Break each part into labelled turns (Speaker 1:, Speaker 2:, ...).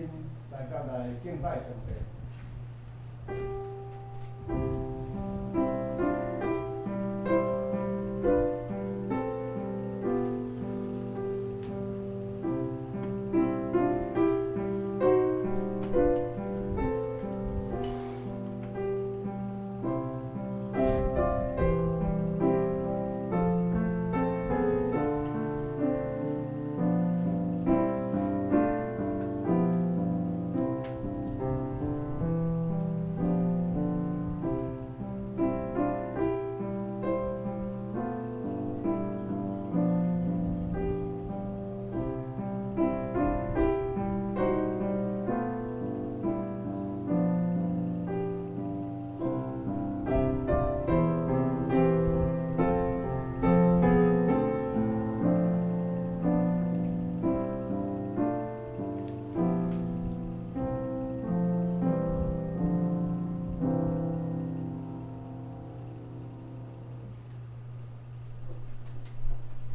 Speaker 1: 心來甲來敬拜上帝。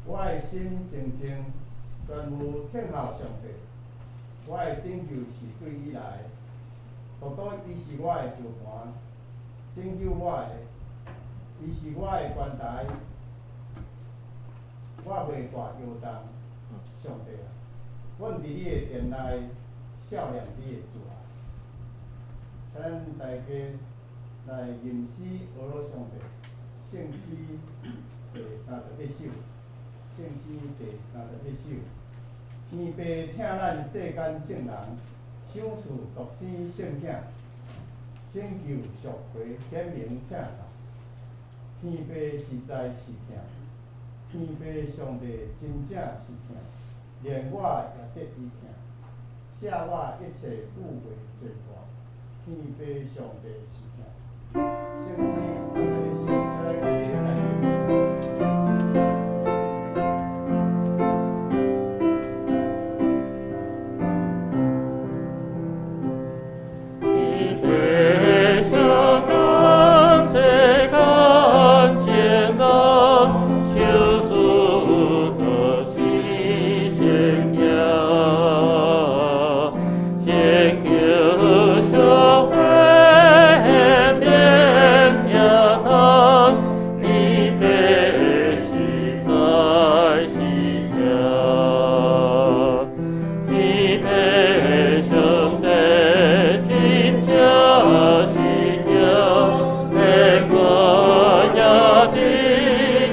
Speaker 1: 我的心靜靜，專務聽候上帝。我的拯救是對伊來，獨獨伊是我的石磐，拯救我的，伊是我的關台，我袂大搖動。上帝啊，阮佇你的殿內，數念你的慈愛。請咱大家來吟詩呵咾上帝，聖詩第31首。聖詩第31首，天父疼咱世間眾人，賞賜獨生聖子，拯救贖回顯明疼痛。天父實在是疼，天父上帝真正是疼，連我也得伊疼，赦我一切有為罪過。天父上帝是疼。聖詩31首，請咱齊來念。
Speaker 2: 天父疼世間眾人，賞賜獨生聖子，拯救贖回顯明疼痛，天父實在是疼，天父上帝真正是疼，連我也得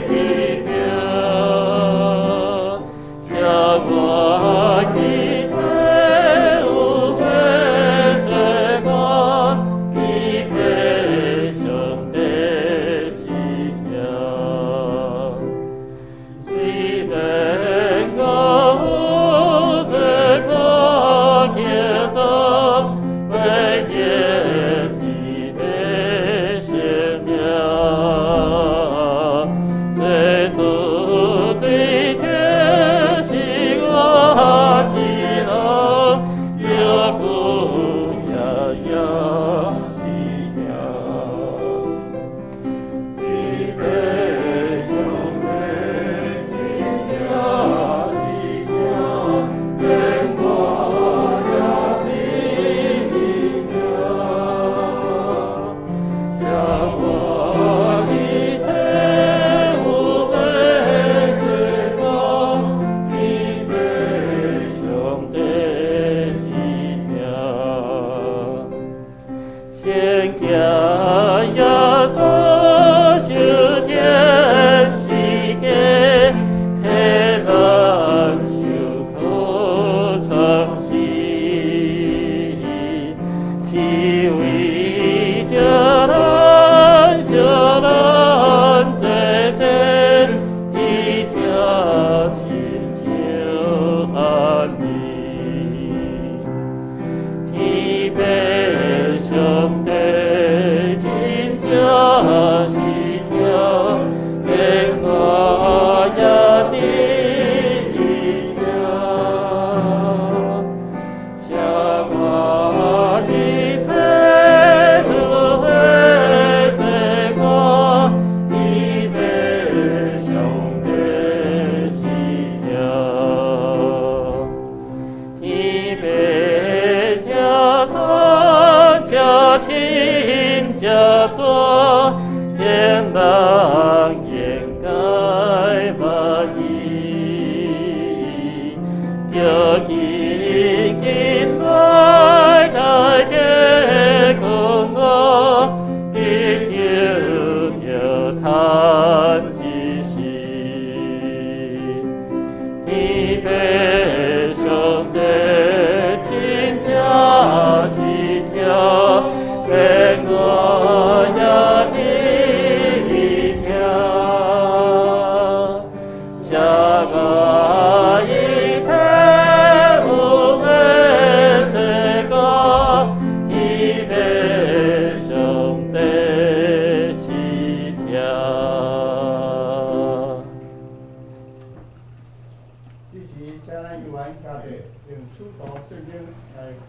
Speaker 2: 伊疼，赦我一切有為罪過，天父上帝是疼。雖然我有罪過驚動，會記天父聖名，這主對天是我之王，永久也也是疼。天父上帝真正是疼，連我也得伊疼，赦我一切有為罪過，天父上帝是疼。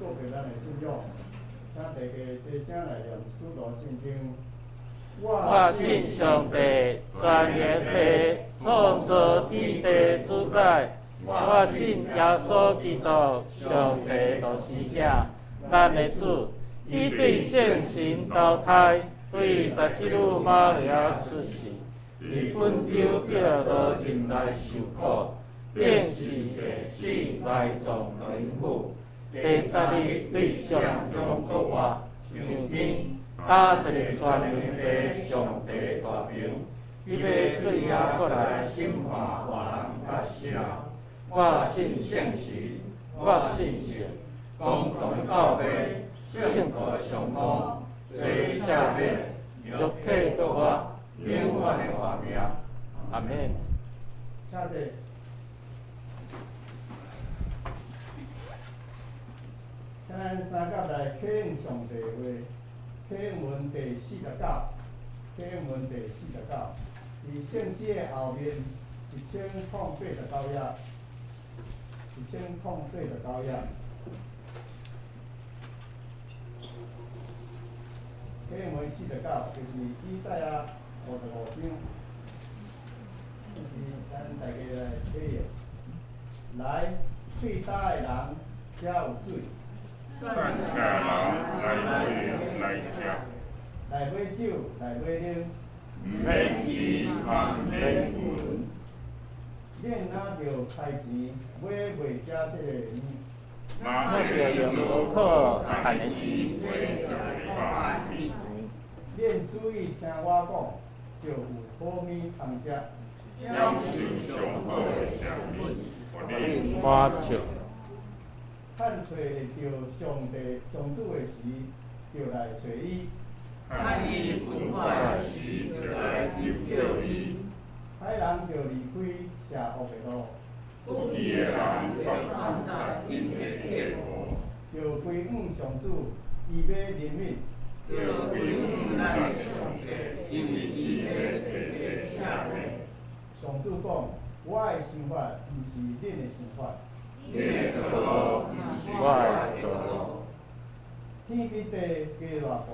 Speaker 1: 告白咱的信仰，請大家齊聲來念使徒信經。
Speaker 2: 我信上帝，全能的創造天地主宰。我信耶穌基督，上帝獨生子，咱的主。伊對聖神投胎，對十四女瑪利亞出世，佇本丟彼拉多任內受苦，釘死釘死埋葬靈府。第三日對上兩復活，上天，搭坐佇全能的上帝大爿，伊欲對遐閣來審判活人佮死人。我信聖神，我信聖公同的教會，聖徒的相通，罪赦免，肉體復活，永遠的活命。阿門。
Speaker 1: 請坐。請咱三甲來啟應上帝話，啟應文第49，啟應文第49，佇聖詩的後面1089頁，1089頁。啟應文49就是以賽亞55章，這是咱大家來啟應。來，喙焦的人，才有水。
Speaker 3: 散赤人來買來食，
Speaker 1: 來買酒，來買奶。
Speaker 3: 毋免錢，嘛毋免銀。
Speaker 1: 恁若著開錢買賣食這个物？
Speaker 3: 若
Speaker 2: 若著用無可趁的錢。
Speaker 3: 買食會飽的物。
Speaker 1: 恁注意聽我講，就有好物通食。
Speaker 3: 享受上好的食物，予恁
Speaker 2: 恁滿足。
Speaker 1: 趁揣會著上帝上主的時，就來揣伊。
Speaker 3: 趁伊困的時，就來求叫伊。
Speaker 1: 歹人著離開邪惡的路，
Speaker 3: 不義的人放殺𪜶的計謀。
Speaker 1: 著歸向上主，伊欲憐憫。
Speaker 3: 著歸向咱上帝，因為伊會特別赦免。
Speaker 1: 上主講：我的想法毋是恁的想法。
Speaker 3: 恁的道路毋是
Speaker 2: 我的道路。
Speaker 1: 天比地低偌懸，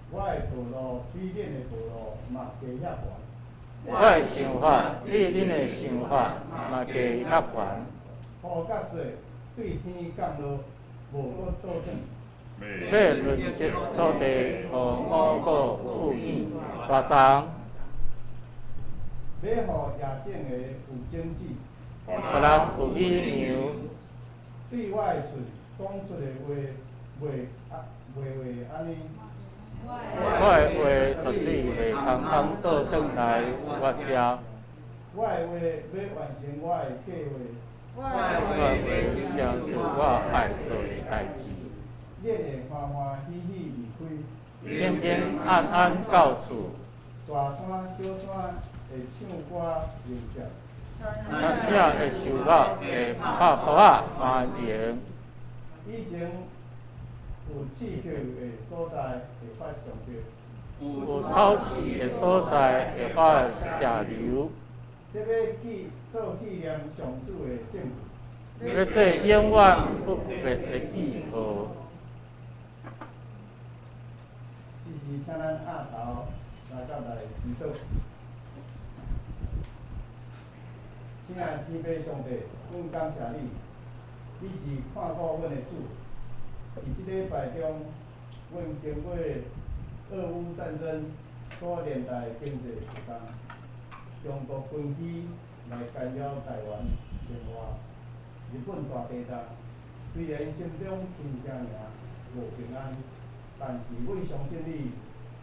Speaker 1: 我的道路比恁的道路嘛低遐懸。
Speaker 2: 我的想法比恁的想法嘛低較懸。
Speaker 1: 雨佮雪對天降落，無閣倒轉。
Speaker 2: 欲潤澤土地，予五穀富裕大欉。
Speaker 1: 欲予野種的有種子，
Speaker 2: 予人有米糧。
Speaker 1: 對我的喙講出的話，袂啊袂會按呢。
Speaker 2: 我的話絕對袂空空倒轉來我遮。
Speaker 1: 我的話欲完成我的計劃。
Speaker 2: 我的話成就我愛做的代誌。
Speaker 1: 恁會歡歡喜喜離開。
Speaker 2: 平平安安到厝。
Speaker 1: 大山小山會唱歌迎接。
Speaker 2: 山頂的樹木會拍噗仔歡迎。
Speaker 1: 以前有刺客的所在會發上著。
Speaker 2: 有草刺的所在會發石榴。
Speaker 1: 這欲記做紀念上主的證據。
Speaker 2: 欲做永遠不滅的記號。
Speaker 1: 這時請咱額頭三甲來祈禱。親愛的天父上帝，阮感謝你，你是看顧阮的主。佇這禮拜中，阮經過俄烏戰爭所連帶的經濟負擔，中國軍機來干擾台灣另外日本大地震，雖然心中真驚惶，無平安，但是阮相信你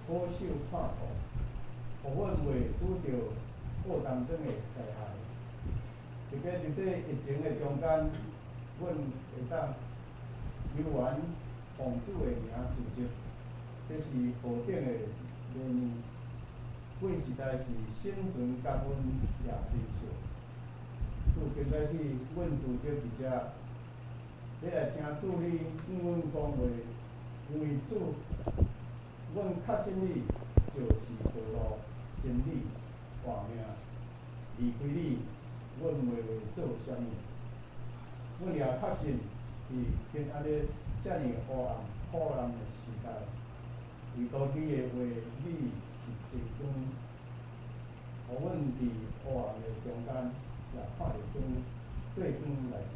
Speaker 1: 保守看顧，予阮袂拄著報當轉的災害。特別佇這疫情的中間，阮會當猶原奉主的名聚集，這是何等的憐憫！阮實在是心存感恩也悲笑。自今早起，阮聚集佇遮，欲來聽主你向阮講話，因為主，阮確信你就是道路、真理、活命。離開你，阮袂會做啥物。阮也確信，伫今仔日遮爾黑暗苦難的時代，唯獨你的話語是真光，予阮佇黑暗的中間也看著光，對光來行，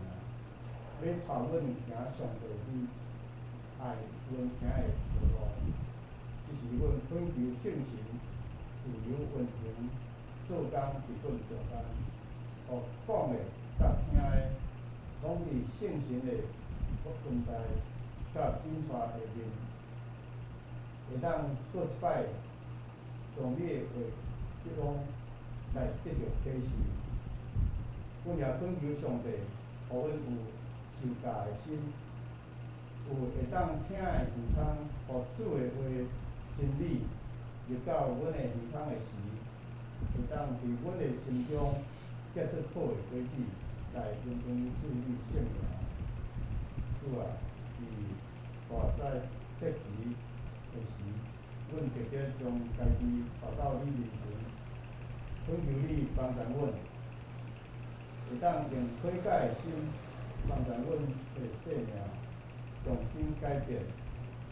Speaker 1: 欲帶阮行上帝你愛阮行的道路。這是阮懇求聖神自由運行，做工佇阮中間，予講的佮聽的，攏佇聖神的恩待佮引帶下面，會當閣一擺從你的話語中來得著啟示。阮也懇求上帝，予阮有受教的心，有會當聽的耳通，予主的話真理入到阮的耳通的時，會當佇阮的心中結出好的果子，來榮耀主你聖名。主啊，佇大齋節期的時，阮特別將家己帶到你面前，懇求你幫助阮，會當用悔改的心幫助阮的生命重新改變，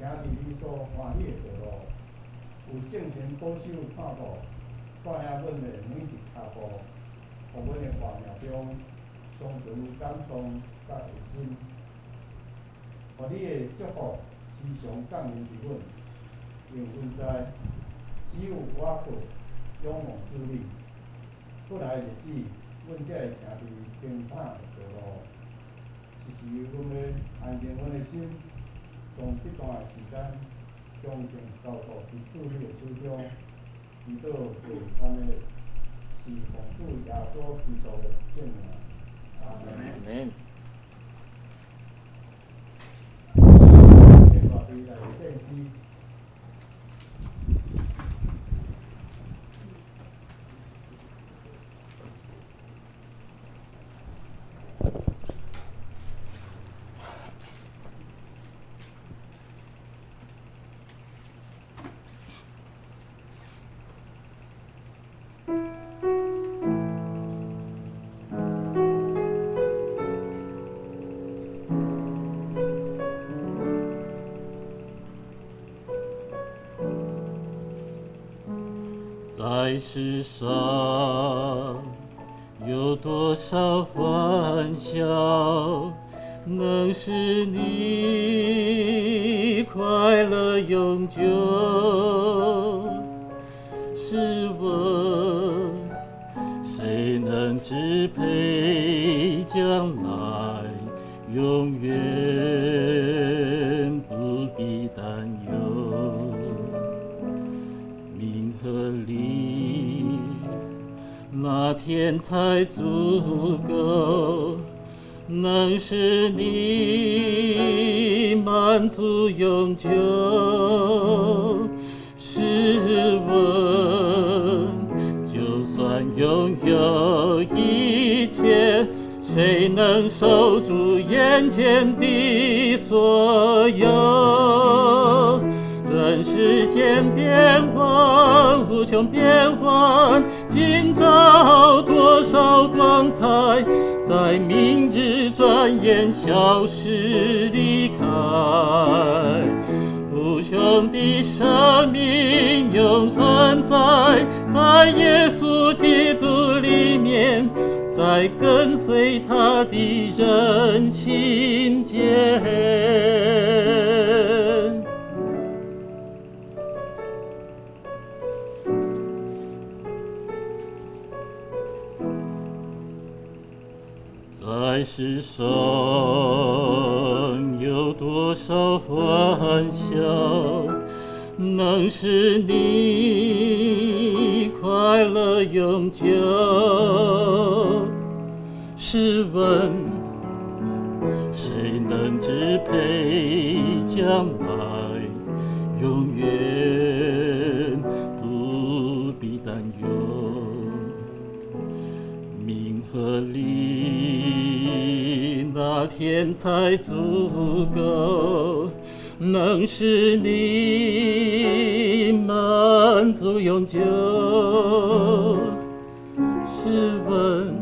Speaker 1: 行佇你所歡喜的道路。有聖神保守看顧，帶領阮的每一跤步，予阮的活命中常存感動佮愛心，予你的祝福時常降臨佇阮，因為阮知，只有倚靠仰望主你，過來的日子，阮才會行佇平坦的道路。這時，阮欲安靜阮的心，將這段的時間恭敬交託佇主你的手中，祈禱為咱的是奉主耶穌基督的聖名。阿門。請大隊來獻詩。
Speaker 2: 在世上有多少歡笑，能使你快樂永久？試問，誰能支配將來？永遠不必擔憂，名和利，那天才足夠，能使你滿足永久。試問，就算擁有一切，誰能守住眼前的所有？人世間變幻，無窮變幻，今朝多少光彩，在明日轉眼消失離開。無窮的生命永存在，在耶穌基督裡面，在跟隨他的人心間。在世上有多少歡笑，能使你快樂永久？試問，誰能支配將來？永遠不必擔憂，名和利，那天才足夠，能使你滿足永久。試問，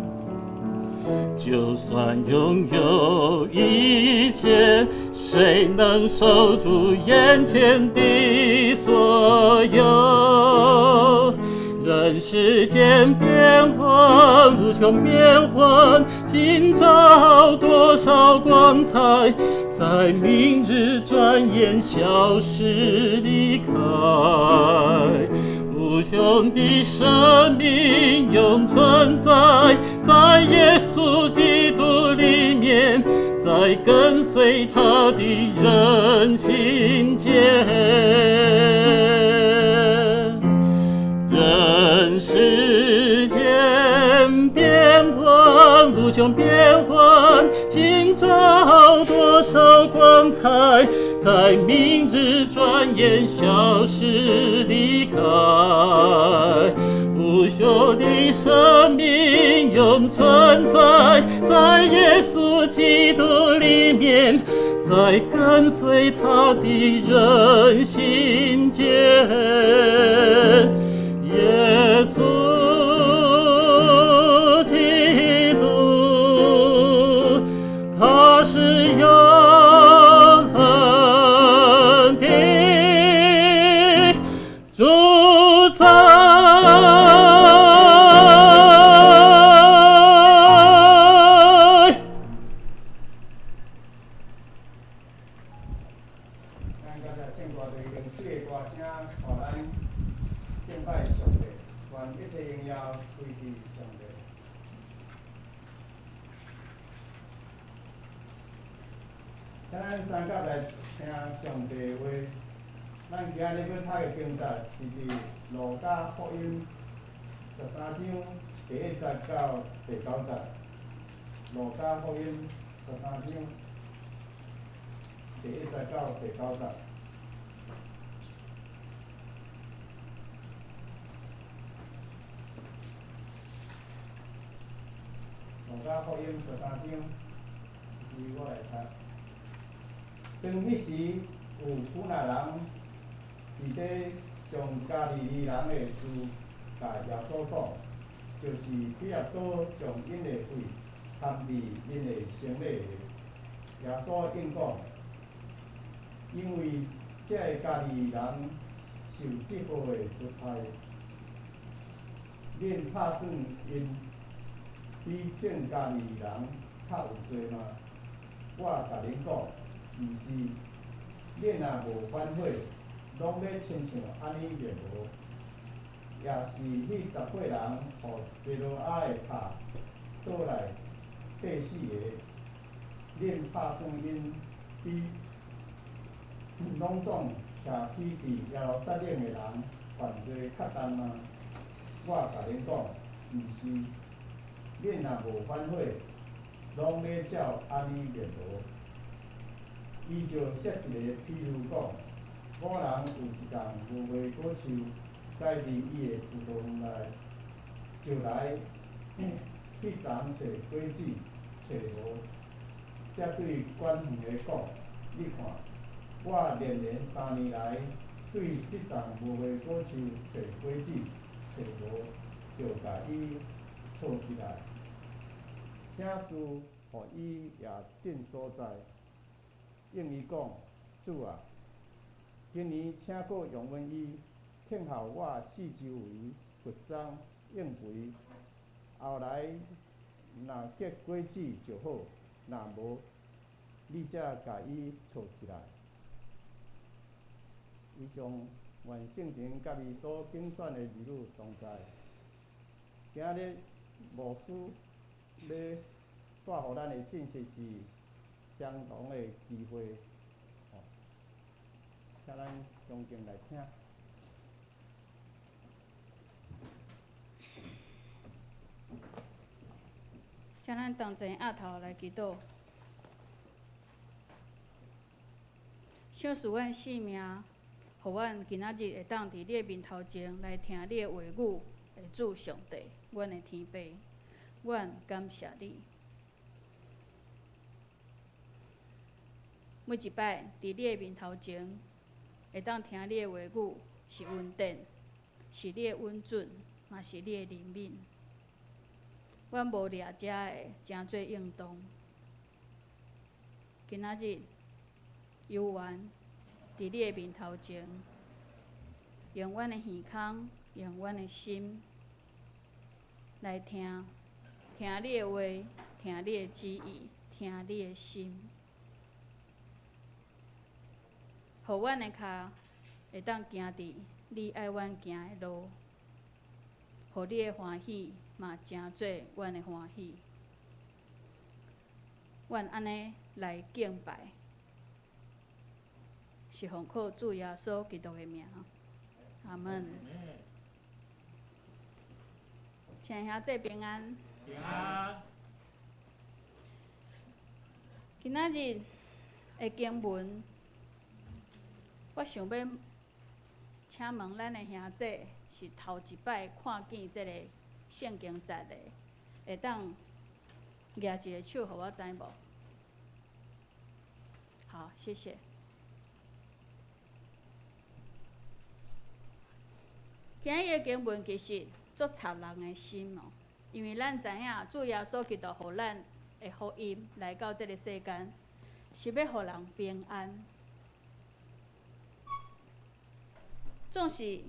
Speaker 2: 就就算擁有一切，誰能守住眼前的所有？人世間變幻，無窮變幻，今朝多少光彩，在明日轉眼消失離開。無窮的生命永存在，在耶穌基督裡面，在跟隨他的人心間。人世間變幻，無窮變幻，今朝多少光彩，在明日轉眼消失離開。無朽的生命永存在，在耶穌基督裡面，在跟隨他的人心間。耶穌基督，他是永恆的主宰。
Speaker 1: 咱感謝聖歌隊用水的歌聲，予咱敬拜上帝，願一切榮耀歸予上帝。請咱三甲來聽上帝話。咱今日欲讀的經節是佇路加福音13章第1節到第9節。路加福音13章第1節到第9節。路加福音十三章，是我來讀。當彼時，有苦納人佇咧將加利利人的事共耶穌講，就是彼拉多將𪜶的血摻佇𪜶的牲禮下。耶穌應講：因為這个加利利人受這號的災害，恁拍算𪜶比眾加利利人較有罪嗎？我共恁講，毋是。恁若無反悔，攏欲親像按呢滅無。也是彼18人予西羅亞的塔倒來硩死的，恁拍算𪜶比攏總徛起佇耶路撒冷的人犯罪較重嗎？我共恁講，毋是。恁若無反悔，攏欲照按呢滅無。伊就設一个比喻講：某人有一叢無花果樹，栽佇伊的葡萄園內，就來彼叢揣果子，揣無，才對管園的講：你看，我連連3年來對這叢無花果樹揣果子，揣無，就共伊銼起來，請示予伊也鎮所在。應伊講：主啊，今年請閣容阮伊，聽候我四周圍掘鬆應肥，後來若結果子就好，若無，你才共伊銼起來。以上，願聖神佮伊所揀選的兒女同在。今日牧師欲帶予咱的信息是相同的機會，請咱恭敬來聽。
Speaker 4: 請咱同齊徛頭來祈禱。賞賜阮性命，予阮今仔日會當佇你的面頭前來聽你的話語的主上帝，阮的天父，阮感謝你。每一擺佇你的面頭前，會當聽你的話語，是恩典，是你的允准，嘛是你的憐憫。阮阮無掠遮的，誠做應當。今仔日猶原佇你的面頭前，用阮的耳孔，用阮的心來聽，聽你的話，聽你的旨意，聽你的心，予阮的跤會當行佇你愛阮行的路，予你的歡喜嘛成做阮的歡喜。阮按呢來敬拜，是奉靠主耶穌基督的名，阿門。請兄弟平安。
Speaker 2: 平安。
Speaker 4: 今仔日的經文，我想欲請問咱的兄弟是頭一擺看見這个聖經節的，會當舉一个手，予我知無？好，謝謝。今日的經文其實足插人的心哦，因為咱知影主耶穌基督予咱的福音來到這个世間，是欲予人平安。總是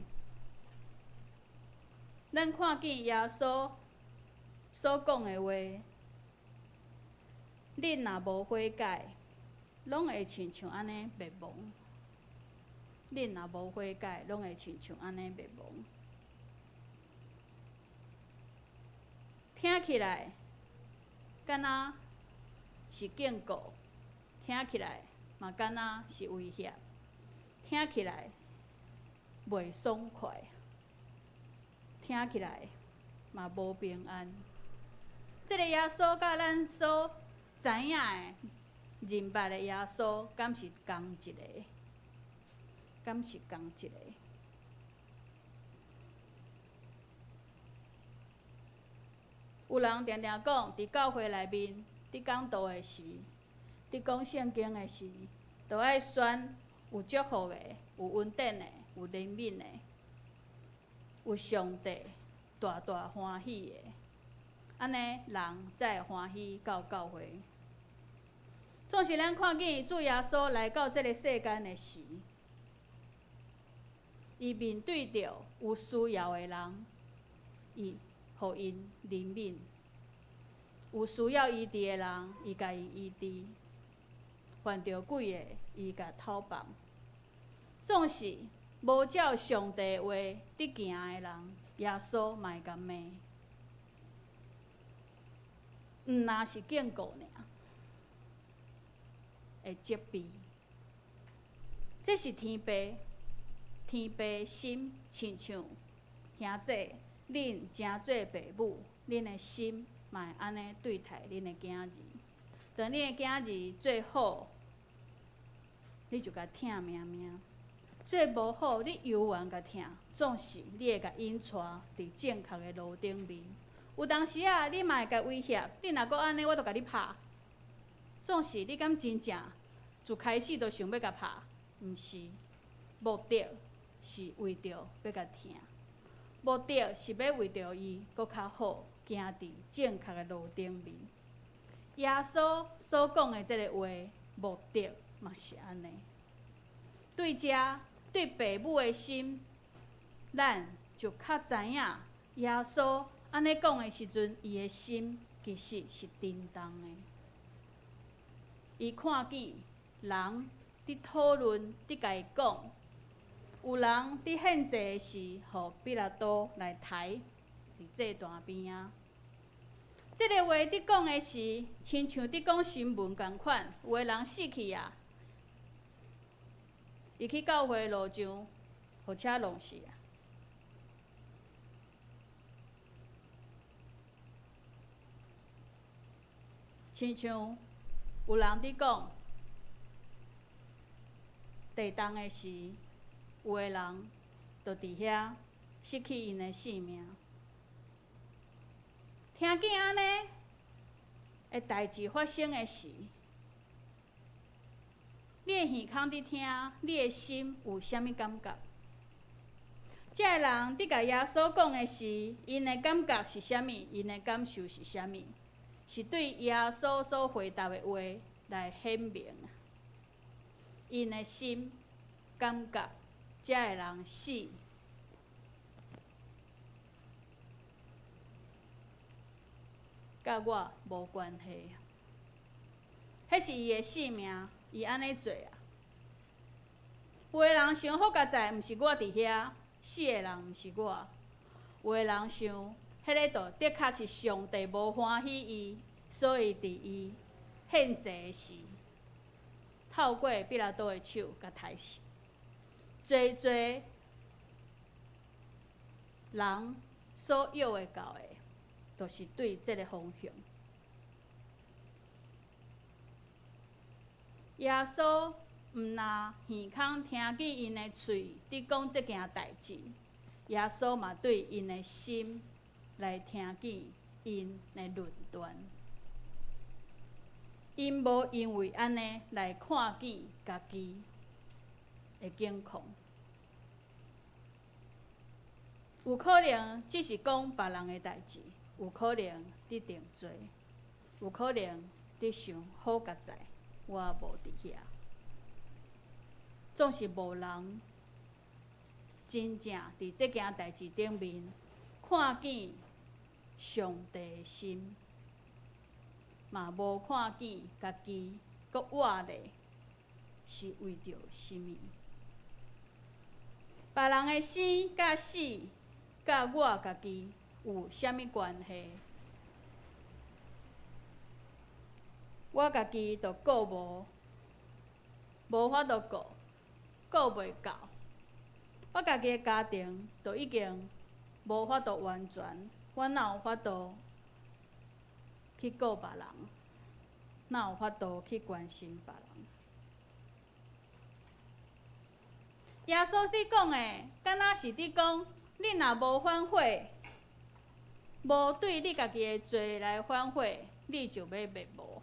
Speaker 4: 咱看見耶穌所講的話，恁若無悔改，攏會親像按呢滅亡。恁若無悔改，攏會親像按呢滅亡。聽起來敢若是警告，聽起來嘛敢若是威脅，聽起來袂爽快，聽起來嘛無平安。這个耶穌佮咱所知影的、認捌的耶穌，敢是仝一个？敢是仝一个？有人定定講，佇教會內面，佇講道的時，佇講聖經的時，都愛選有祝福的、有恩典的、有憐憫的、有上帝大大歡喜的，按呢人才會歡喜到教會。總是咱看見主耶穌來到這个世間的時，伊面對著有需要的人，伊予𪜶憐憫；有需要醫治的人，伊共𪜶醫治；犯著鬼的，伊共討放。總是無照上帝話佇行的人，耶穌嘛會共罵。毋若是警告爾，會責備。這是天父，天父心親像兄弟，恁誠做父母，恁的心嘛會按呢對待恁的囝兒。當恁的囝兒做好，你就共疼命命；做無好，你猶原共疼，總是你會共𪜶帶佇正確的路頂面。有當時仔，你嘛會共威脅，你若閣按呢，我就共你拍。總是你敢真正自開始就想欲共拍？毋是，目的是為著欲共疼，目的是欲為著伊閣較好，行佇正確的路頂面。耶穌所講的這个話，目的嘛是按呢。對遮對父母的心，咱就較知影耶穌按呢講的時陣，伊的心其實是震動的。伊看見人佇討論，佇共伊講，有人佇獻祭的時，予彼拉多來刣佇祭壇邊仔。這个話佇講的時，親像佇講新聞仝款，有的人死去啊，伊去教會路上，予車撞死啊。親像有人佇講，地動的時，有的人就佇遐失去𪜶的性命。聽見按呢的代誌發生的時，你的耳孔佇聽，你的心有啥物感覺？這个人佇共耶穌講的時，𪜶的感覺是啥物？𪜶的感受是啥物？是對耶穌所回答的話來顯明啊！𪜶的心感覺，這个人死，佮我無關係。彼是伊的性命，伊按呢做啊。有的人想好佳哉，毋是我佇遐，死的人毋是我。有的人想，彼个就的確是上帝無歡喜伊，所以佇伊獻祭的時，透過彼拉多的手共刣死。濟濟人所約會到的，就是對這个方向。耶穌毋若耳孔聽見𪜶的喙佇講這件代誌，耶穌嘛對𪜶的心來聽見𪜶的論斷。𪜶無因為按呢來看見家己的境況，有可能只是講別人的代誌，有可能佇定罪，有可能佇想好佳哉，我無佇遐，總是無人真正佇這件代誌頂面看見上帝的心，嘛無看見家己閣活咧是為著啥物。別人的生佮死，佮我家己有啥物關係？我家己都顧無，無法度顧，顧袂到。我家己的家庭都已經無法度完全，我哪有法度去顧別人？哪有法度去關心別人？耶穌佇講的，敢若是佇講，你若無反悔，無對你家己的罪來反悔，你就欲滅無。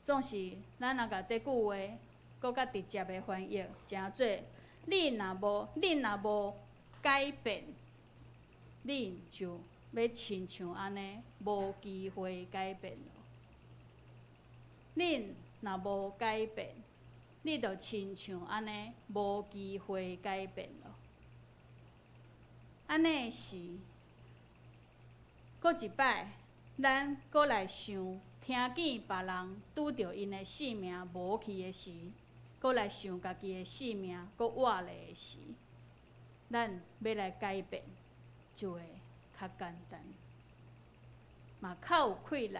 Speaker 4: 總是咱若共這句話，閣較直接的翻譯，成做：你若無改變，你就欲親像按呢，無機會改變囉。恁若無改變，你就親像按呢，無機會改變囉。按呢時，閣一擺，咱閣來想，聽見別人拄著𪜶的性命無去的時，閣來想家己的性命閣活咧的時，咱欲來改變就會較簡單，嘛較有氣力，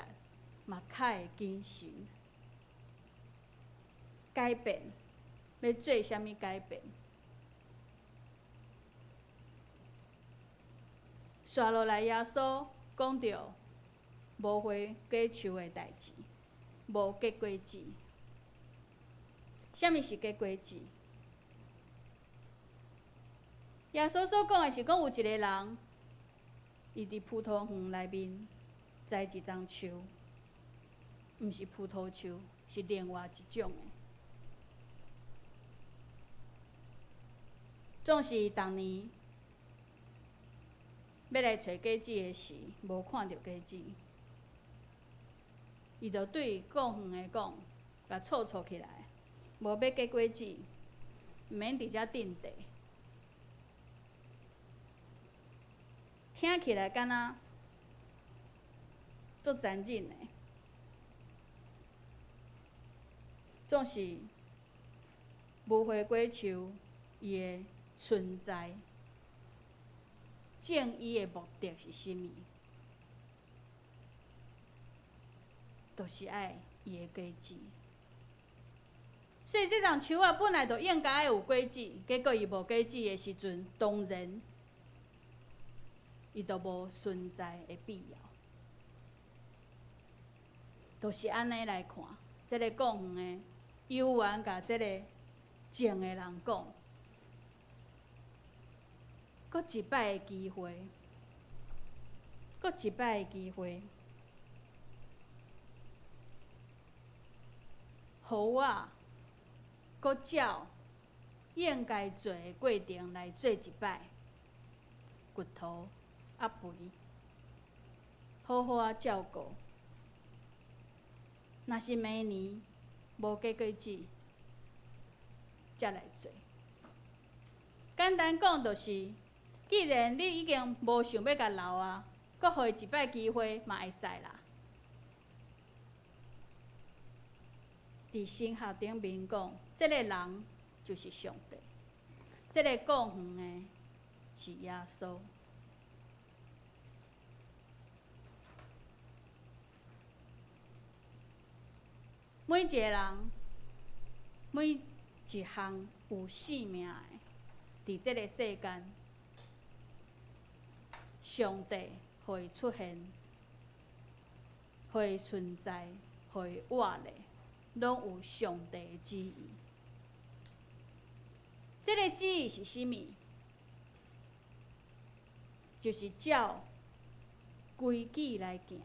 Speaker 4: 嘛較會謹慎。改變，欲做啥物改變？紲落來，耶穌講著無花果樹的代誌，無結果子。啥物是結果子？耶穌所講的是講有一个人，伊佇葡萄園內面栽一欉樹，毋是葡萄樹，是另外一種的。總是逐年欲來揣果子的時，無看著果子，伊就對顧園的講，共鋤鋤起來，無欲結果子，毋免佇遮鎮地。聽起來敢若足殘忍的，總是無花果樹伊的存在，種伊的目的是啥物？就是愛伊的果子。所以這叢樹仔本來就應該愛有果子，結果伊無果子的時陣，當然伊就無存在的必要。就是按呢來看，這个顧園的猶原共這个種的人講，閣一擺的機會，閣一擺的機會，予我閣照應該做的過程來做一擺，骨頭仔肥，好好仔照顧。若是明年無結果子，才來做。簡單講就是，既然你已經無想欲共留啊，閣予伊一擺機會嘛會使啦。佇神學頂面講，這个人就是上帝，這个顧園的是耶穌。每一個人，每一項有生命的，佇這个世間，上帝予伊出現，予伊存在，予伊活咧，攏有上帝的旨意。這个旨意是啥物？就是照規矩來行，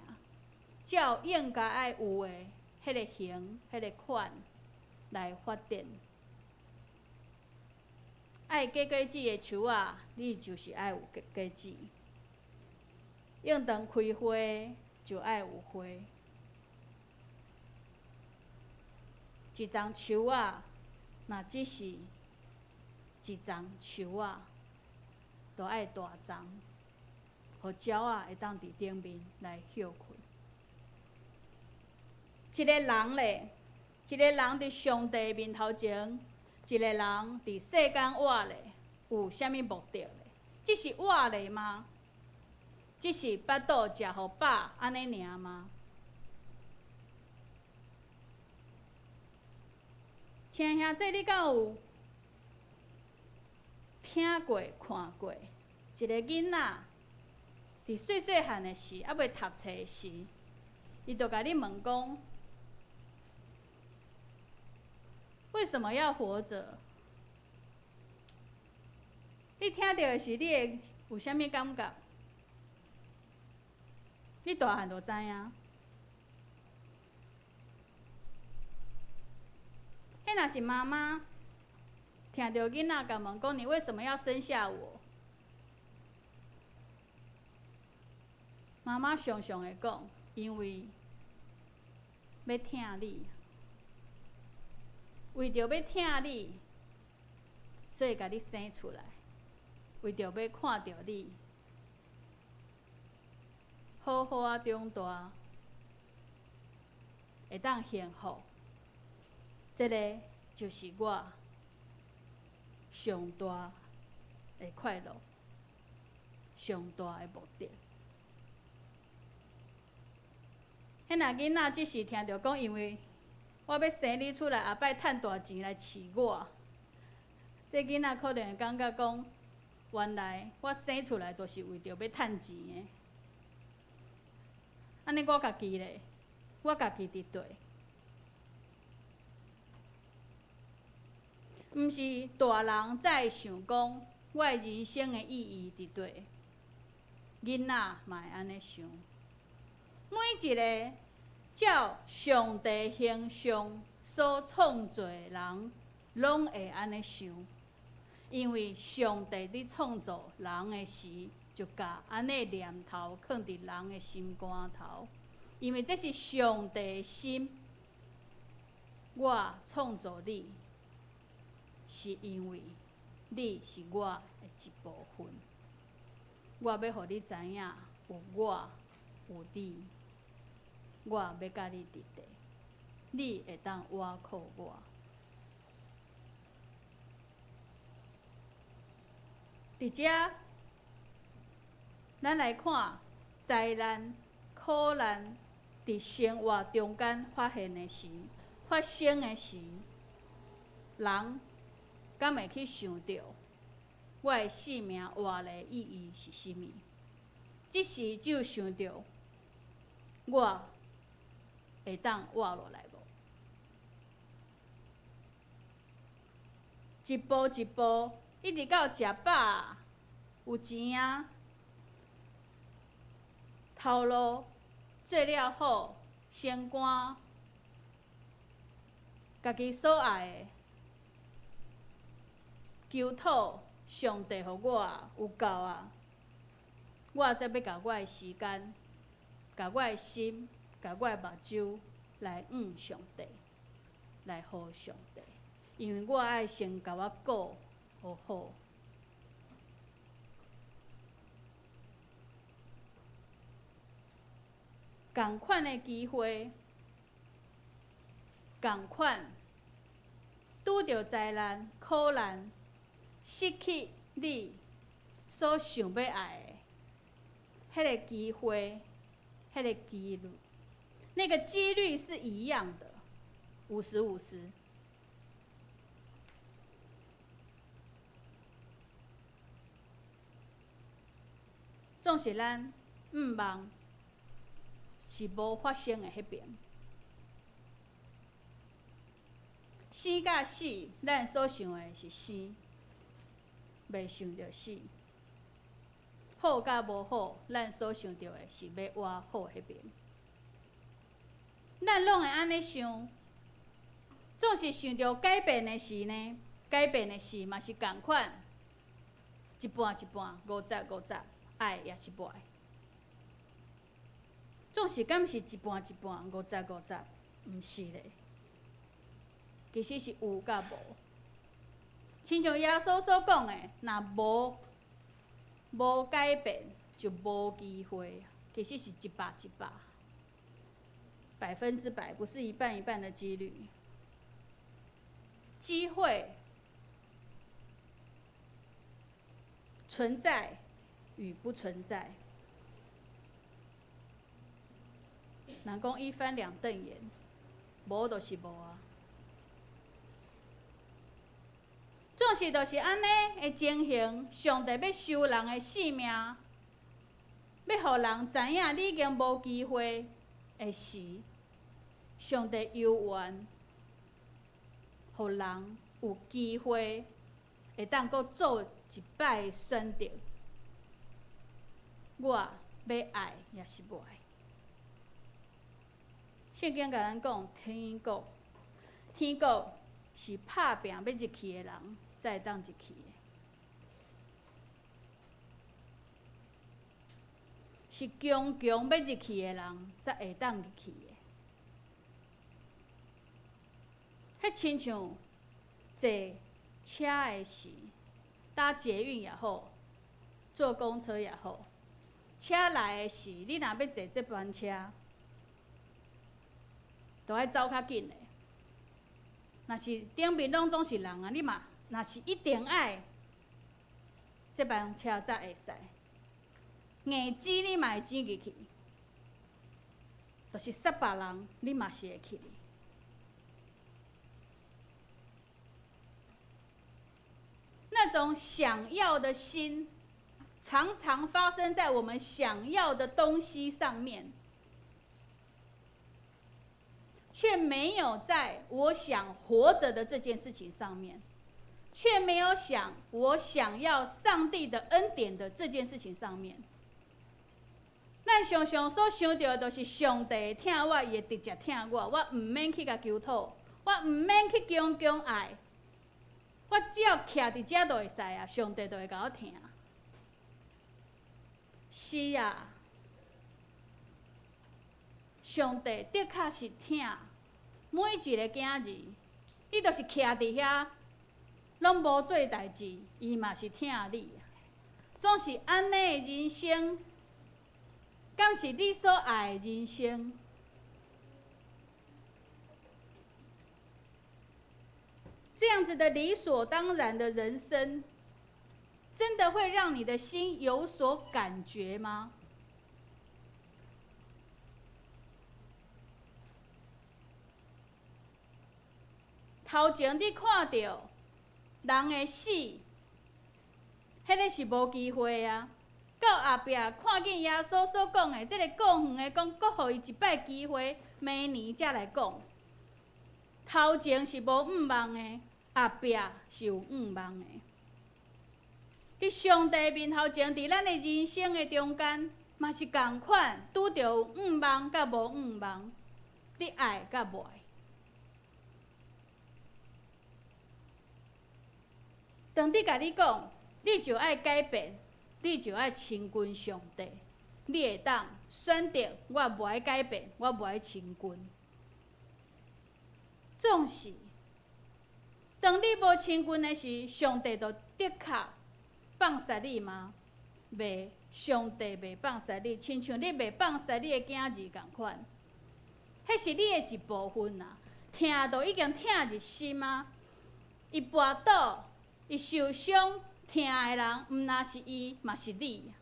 Speaker 4: 照應該愛有的彼个形、彼个款來發展。愛結果子的樹仔，你就是愛有結果子；應當開花，就愛有花。一叢樹仔，若只是一叢樹仔，都愛大叢，予鳥仔會當佇頂面來歇睏。一个人咧，一个人佇上帝面頭前，一个人佇世間活咧，有啥物目的咧？只是活咧嗎？只是腹肚食予飽按呢爾嗎？親兄弟，你敢有聽過、看過一个囡仔佇細細漢的時，猶未讀冊時，伊就共你問講：為什麼要活著？你聽著的時，你會有啥物感覺？你大漢就知影。彼若是媽媽聽著囡仔共問講：你為什麼要生下我？媽媽常常會講：因為欲疼你，為著欲疼你，所以共你生出來，為著欲看著你好好仔長大，會當幸福，這个就是我上大的快樂，上大的目的。彼若囡仔只是聽著講，因為我欲生你出來，後擺趁大錢來飼我，這囡仔可能會感覺講，原來我生出來就是為著欲趁錢的。按呢我家己咧，我家己佇佗？毋是大人才會想講，我的人生的意義佇佗？囡仔嘛會按呢想。每一个照上帝形象所創造的人，攏會按呢想，因為上帝佇創造人的時，就共按呢念頭囥佇人的心肝頭，因為這是上帝的心。我創造你，是因為你是我的一部分，我欲予你知影，有我，有你，我欲佮你佇佗，你會當倚靠我。佇遮，咱來看災難、苦難佇生活中間發現的時、發生的時，人敢會去想著我的生命活的意義是啥物？這時只有想著我會當活落來無？一步一步，一直到食飽、有錢啊，頭路做了好，升官，家己所愛的，求討上帝予我有夠啊！我才欲共我的時間、共我的心、共我的目睭來向上帝，來予上帝，因為我愛先共我顧好好。仝款的機會，仝款拄著災難、苦難，失去你所想欲愛的彼个機會、彼个機率，那個機率是一樣的，50-50。總是咱向望是無發生的彼爿，生佮死，咱所想的是生，袂想著死。好佮無好，咱所想著的是欲活好彼爿。咱攏會按呢想，總是想著改變的時呢，改變的時嘛是仝款，一半一半，50-50，愛抑是無愛。總是敢是一半一半，50-50，毋是咧。其實是有佮無。親像耶穌所講的，若無改變，就無機會。其實是100-100，100%，不是一半一半的幾率。機會存在與不存在。人講一翻兩瞪眼，無就是無啊。總是就是按呢的情形，上帝欲收人的性命，欲予人知影你已經無機會的時，上帝猶原予人有機會會當閣做一擺選擇。我欲愛抑是無愛？聖經共咱講，天國，天國是拍拚欲入去的人才會當入去的，是強強欲入去的人才會當入去的。彼親像坐車的時，搭捷運也好，坐公車也好，車來的時，你若欲坐這班車，就愛走較緊的。若是頂面攏總是人啊，你嘛若是一定愛這班車才會使，硬擠你嘛會擠入去，就是塞別人，你嘛是會去。那種想要的心，常常發生在我們想要的東西上面。卻沒有在我想活著的這件事情上面，卻沒有想我想要上帝的恩典的這件事情上面。咱常常所想著的，就是上帝疼我，伊會直接疼我，我毋免去共求討，我毋免去強強愛，我只要徛佇遮就會使啊，上帝就會共我疼。是啊，上帝的確是疼每一个囝兒，你就是徛佇遐，攏無做代誌，伊嘛是疼你。總是按呢的人生，敢是你所愛的人生？這樣子的理所當然的人生，真的會讓你的心有所感覺嗎？頭前你看著人的死，彼个是無機會啊。到後壁看見耶穌所講的，這个顧園的講，閣予伊一擺機會，明年才來講。頭前是無向望的，後壁是有向望的。佇上帝面頭前，佇咱的人生的中間，嘛是仝款，拄著有向望佮無向望，你愛佮無愛？當佇共你講，你就愛改變，你就愛親近上帝，你會當選擇我無愛改變，我無愛親近。總是，當你無親近的時，上帝就的確放殺你嗎？袂，上帝袂放殺你，親像你袂放殺你的囝兒仝款。彼是你的一部分啊，疼都已經疼入心啊。伊跋倒，伊受傷，疼的人毋但是伊，嘛是你。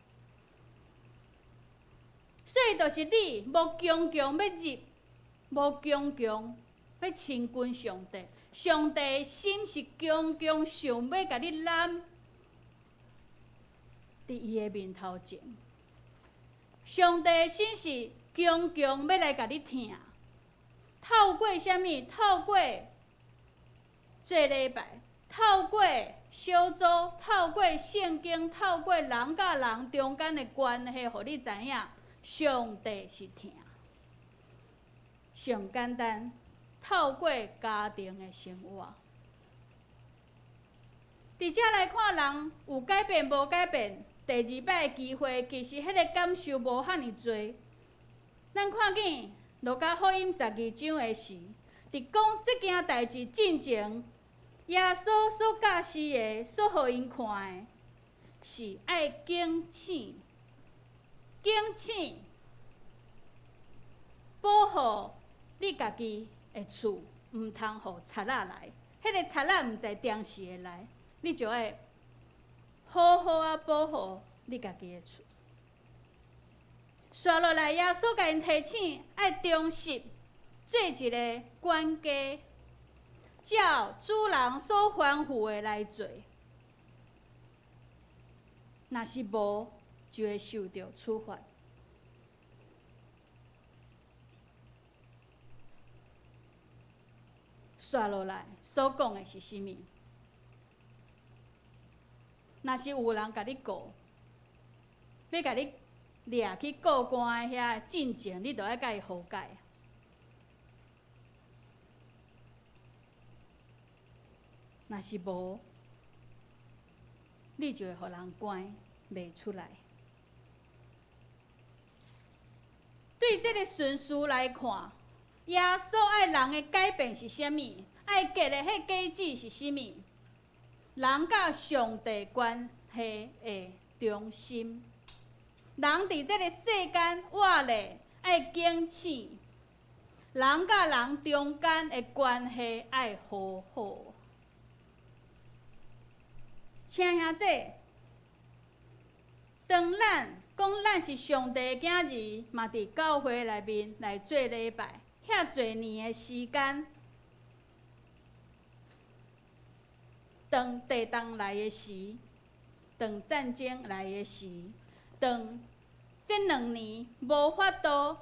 Speaker 4: 所以，就是你無強強欲入，無強強欲親近上帝，上帝的心是強強想欲共你攬佇伊的面頭前。上帝的心是強強欲來共你疼，透過啥物？透過做禮拜，透過小組，透過聖經，透過人佮人中間的關係，予你知影，上帝是疼。上簡單，透過家庭的生活。佇遮來看，人有改變無改變？第二擺的機會，其實彼个感受無遐爾濟。咱看見路加福音12章的時，佇講這件代誌進前，耶穌所教示的、所予𪜶看的，是愛警醒、警醒，保護你家己的厝，毋通予賊仔來。彼个賊仔毋知定時會來，你就愛好好仔保護你家己的厝。紲落來，耶穌共𪜶提醒，愛忠實做一个管家，照主人所吩咐的來做。若是無，就會受著處罰。紲落來所講的是啥物？若是有人共你告，欲共你掠去告官的遐進前，你就愛共伊和解。若是無，你就會予人關袂出來。對這个順序來看，耶穌愛人的改變是啥物？愛結的彼果子是啥物？人佮上帝關係的中心。人佇這个世間活咧，愛警醒，人佮人中間的關係愛和好。親兄弟，當咱講咱是上帝的囝兒，嘛佇教會內面來做禮拜，遐濟年的時間，當地動來的時，當戰爭來的時，當這2年無法度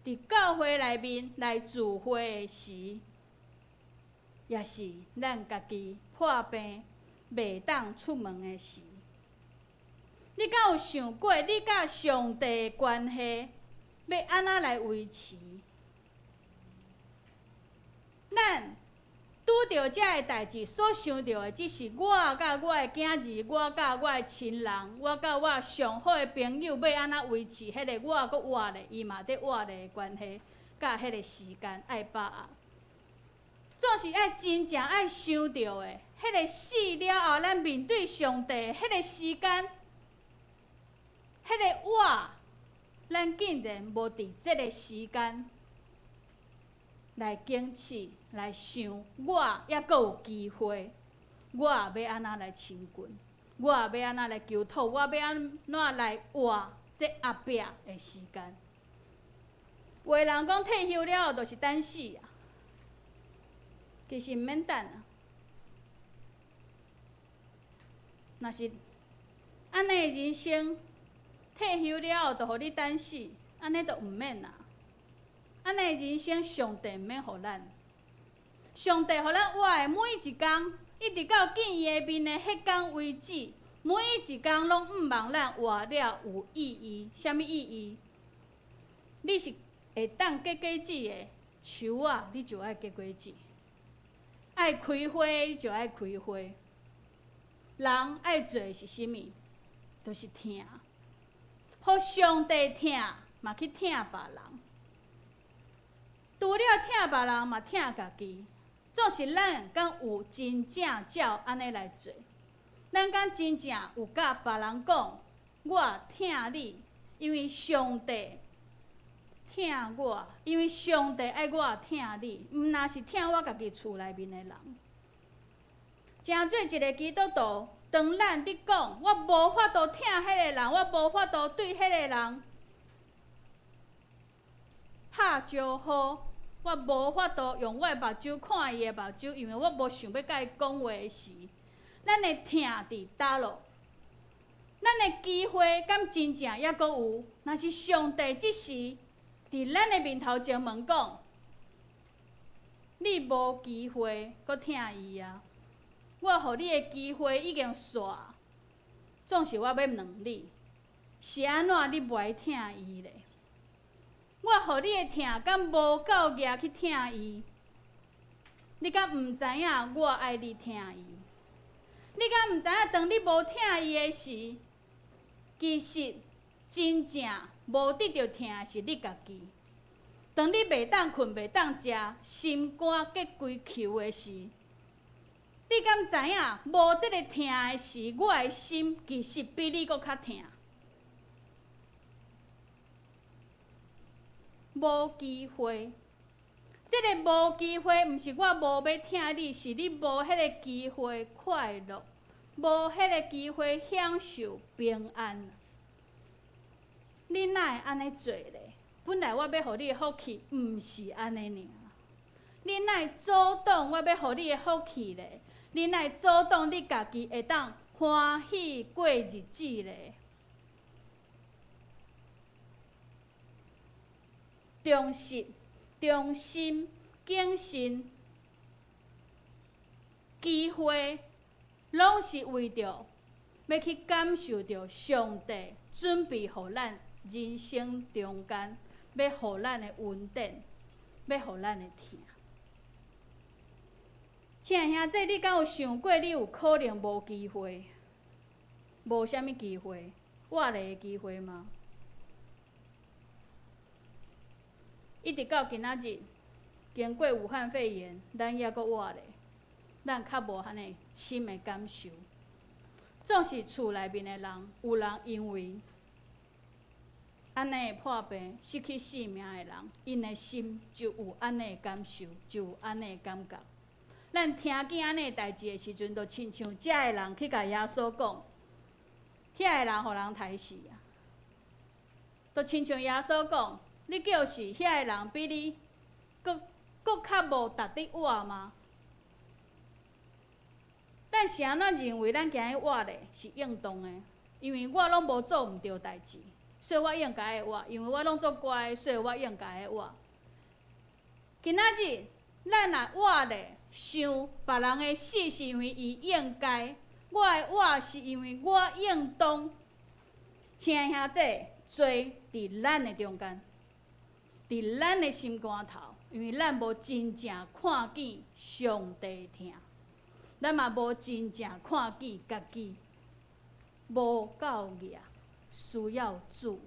Speaker 4: 佇教會內面來聚會的時，也是咱家己破病袂當出門的時，你敢有想過，你佮上帝的關係欲按怎來維持？咱拄著這个代誌，所想著的只是我佮我的囝兒，我佮我的親人，我佮我上好的朋友，欲按怎維持彼个我閣活咧，伊嘛佇活咧的關係，佮彼个時間愛把握。總是愛真正愛想著的，彼个死了後，咱面對上帝，彼个時間，彼个我，咱竟然無佇這个時間來警醒、來想，我猶閣有機會，我欲按怎來親近，我欲按怎來求討，我欲按怎來活這後壁的時間。有的人講退休了後就是等死啊，其實毋免等啊。若是按呢人生退休了後，就予你等死，按呢就毋免啊。按呢人生，上帝毋免予咱，上帝予咱活的每一工，一直到見伊的面的彼工為止，每一工攏向望咱活了有意義。啥物意義？你是會當結果子的樹仔，你就愛結果子；愛開花，你就愛開花。人愛做的是啥物？就是疼，予上帝疼，嘛去疼別人。除了疼別人，嘛疼家己。總是咱敢有真正照按呢來做？咱敢真正有佮別人講，我疼你，因為上帝疼我，因為上帝愛我疼你，毋若是疼我家己厝內面的人。成做一個基督徒，當咱佇講，我無法度疼彼個人，我無法度對彼個人拍招呼，我無法度用我的目睭看伊的目睭，因為我無想欲佮伊講話的時，咱的疼佇佗落？咱的機會敢真正猶閣有？若是上帝這時佇咱的面頭前問講，你無機會閣疼伊啊！我予你的機會已經煞，總是我欲問你，是按怎你無愛疼伊咧？我予你的疼敢無夠額去疼伊？你敢毋知影我愛你疼伊？你敢毋知影當你無疼伊的時，其實真正無得著疼的是你家己。當你袂當睏、袂當食、心肝結規球的時，你敢知影無這个疼的時，我的心其實比你閣較疼。無機會，這个無機會，毋是我無欲疼你，是你無彼个機會快樂，無彼个機會享受平安。你哪會按呢做咧？本來我欲予你的福氣，毋是按呢爾。你哪會阻擋我欲予你的福氣咧？你哪會阻擋你家己會當歡喜過日子咧？忠實、忠心、謹慎、機會，攏是為著欲去感受著上帝準備予咱人生中間欲予咱的恩典，欲予咱的疼。親愛兄弟，你敢有想過，你有可能無機會，無啥物機會，活咧的機會嗎？一直到今仔日，經過武漢肺炎，咱猶閣活咧，咱較無遐爾深的感受。總是厝內面的人，有人因為按呢的破病失去性命的人，𪜶的心就有按呢的感受，就有按呢的感覺。咱聽見按呢的代誌的時陣，就親像遮的人去共耶穌講，遐的人予人刣死啊！就親像耶穌講，你叫是遐的人比你閣閣較無值得活嗎？咱是按怎認為咱今日活咧是應當的？因為我攏無做毋對代誌，所以我應該會活；因為我攏做乖的，所以我應該會活。今仔日咱若活咧，想別人的死是因為伊應該，我的活是因為我應當。親愛兄弟，罪佇咱的中間，佇咱的心肝頭，因為咱無真正看見上帝疼，咱嘛無真正看見家己無夠額，需要主。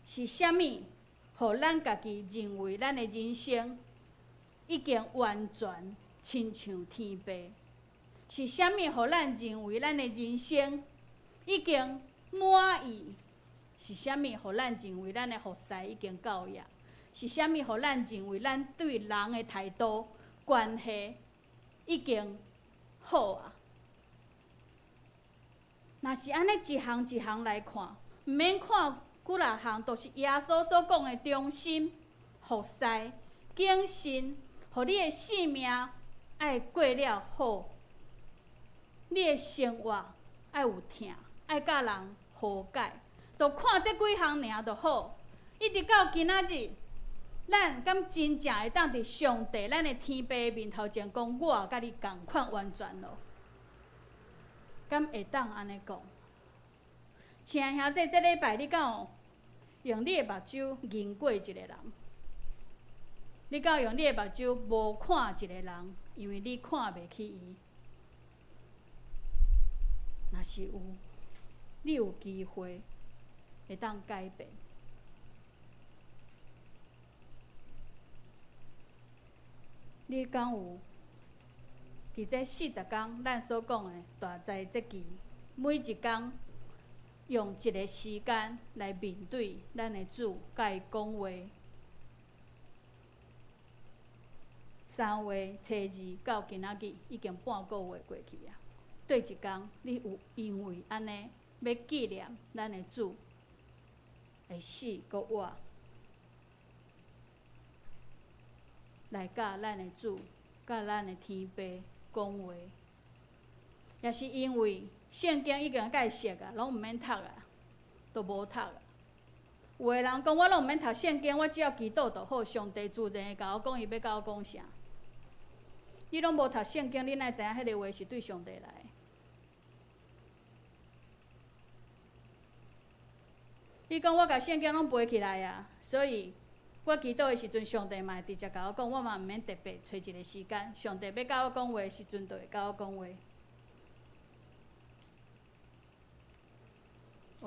Speaker 4: 是啥物，予咱家己認為咱的人生已經完全親像天父？是啥物，予咱認為咱的人生已經滿意？是啥物，予咱認為咱的服侍已經夠額？是啥物，予咱認為咱對人的態度、關係已經好啊？若是按呢一項一項來看，毋免看幾若項，都是耶穌所講的忠心、服侍、謹慎，予你的性命愛過了好，你的生活愛有疼，愛佮人和解，就看這幾項爾就好。一直到今仔日，咱敢真正會當佇上帝咱的天父面頭前講，我佮你仝款完全囉，敢會當按呢講？親愛兄弟，這禮拜你敢有用你的目睭認過一個人？你敢有用你的目睭無看一個人，因為你看袂起伊？若是有，你有機會會當改變。你敢有？佇這40工，咱所講的大齋節期，每一工用一个時間來面對咱的主，佮伊講話。3月初2到今仔日，已經半個月過去啊。對一工，你有因為按呢欲紀念咱的主的死閣活，來佮咱的主、佮咱的天父講話，也是因為聖經已經共熟啊，攏毋免讀啊，都無讀啊。有的人講，我攏毋免讀聖經，我只要祈禱就好，上帝自然會共我講，伊欲共我講啥。你攏無讀聖經，你哪會知影彼个話是對上帝來的？你講我共聖經攏背起來啊，所以我祈禱的時陣，上帝嘛會直接共我講，我嘛毋免特別揣一个時間。上帝欲共我講話的時陣，就會共我講話。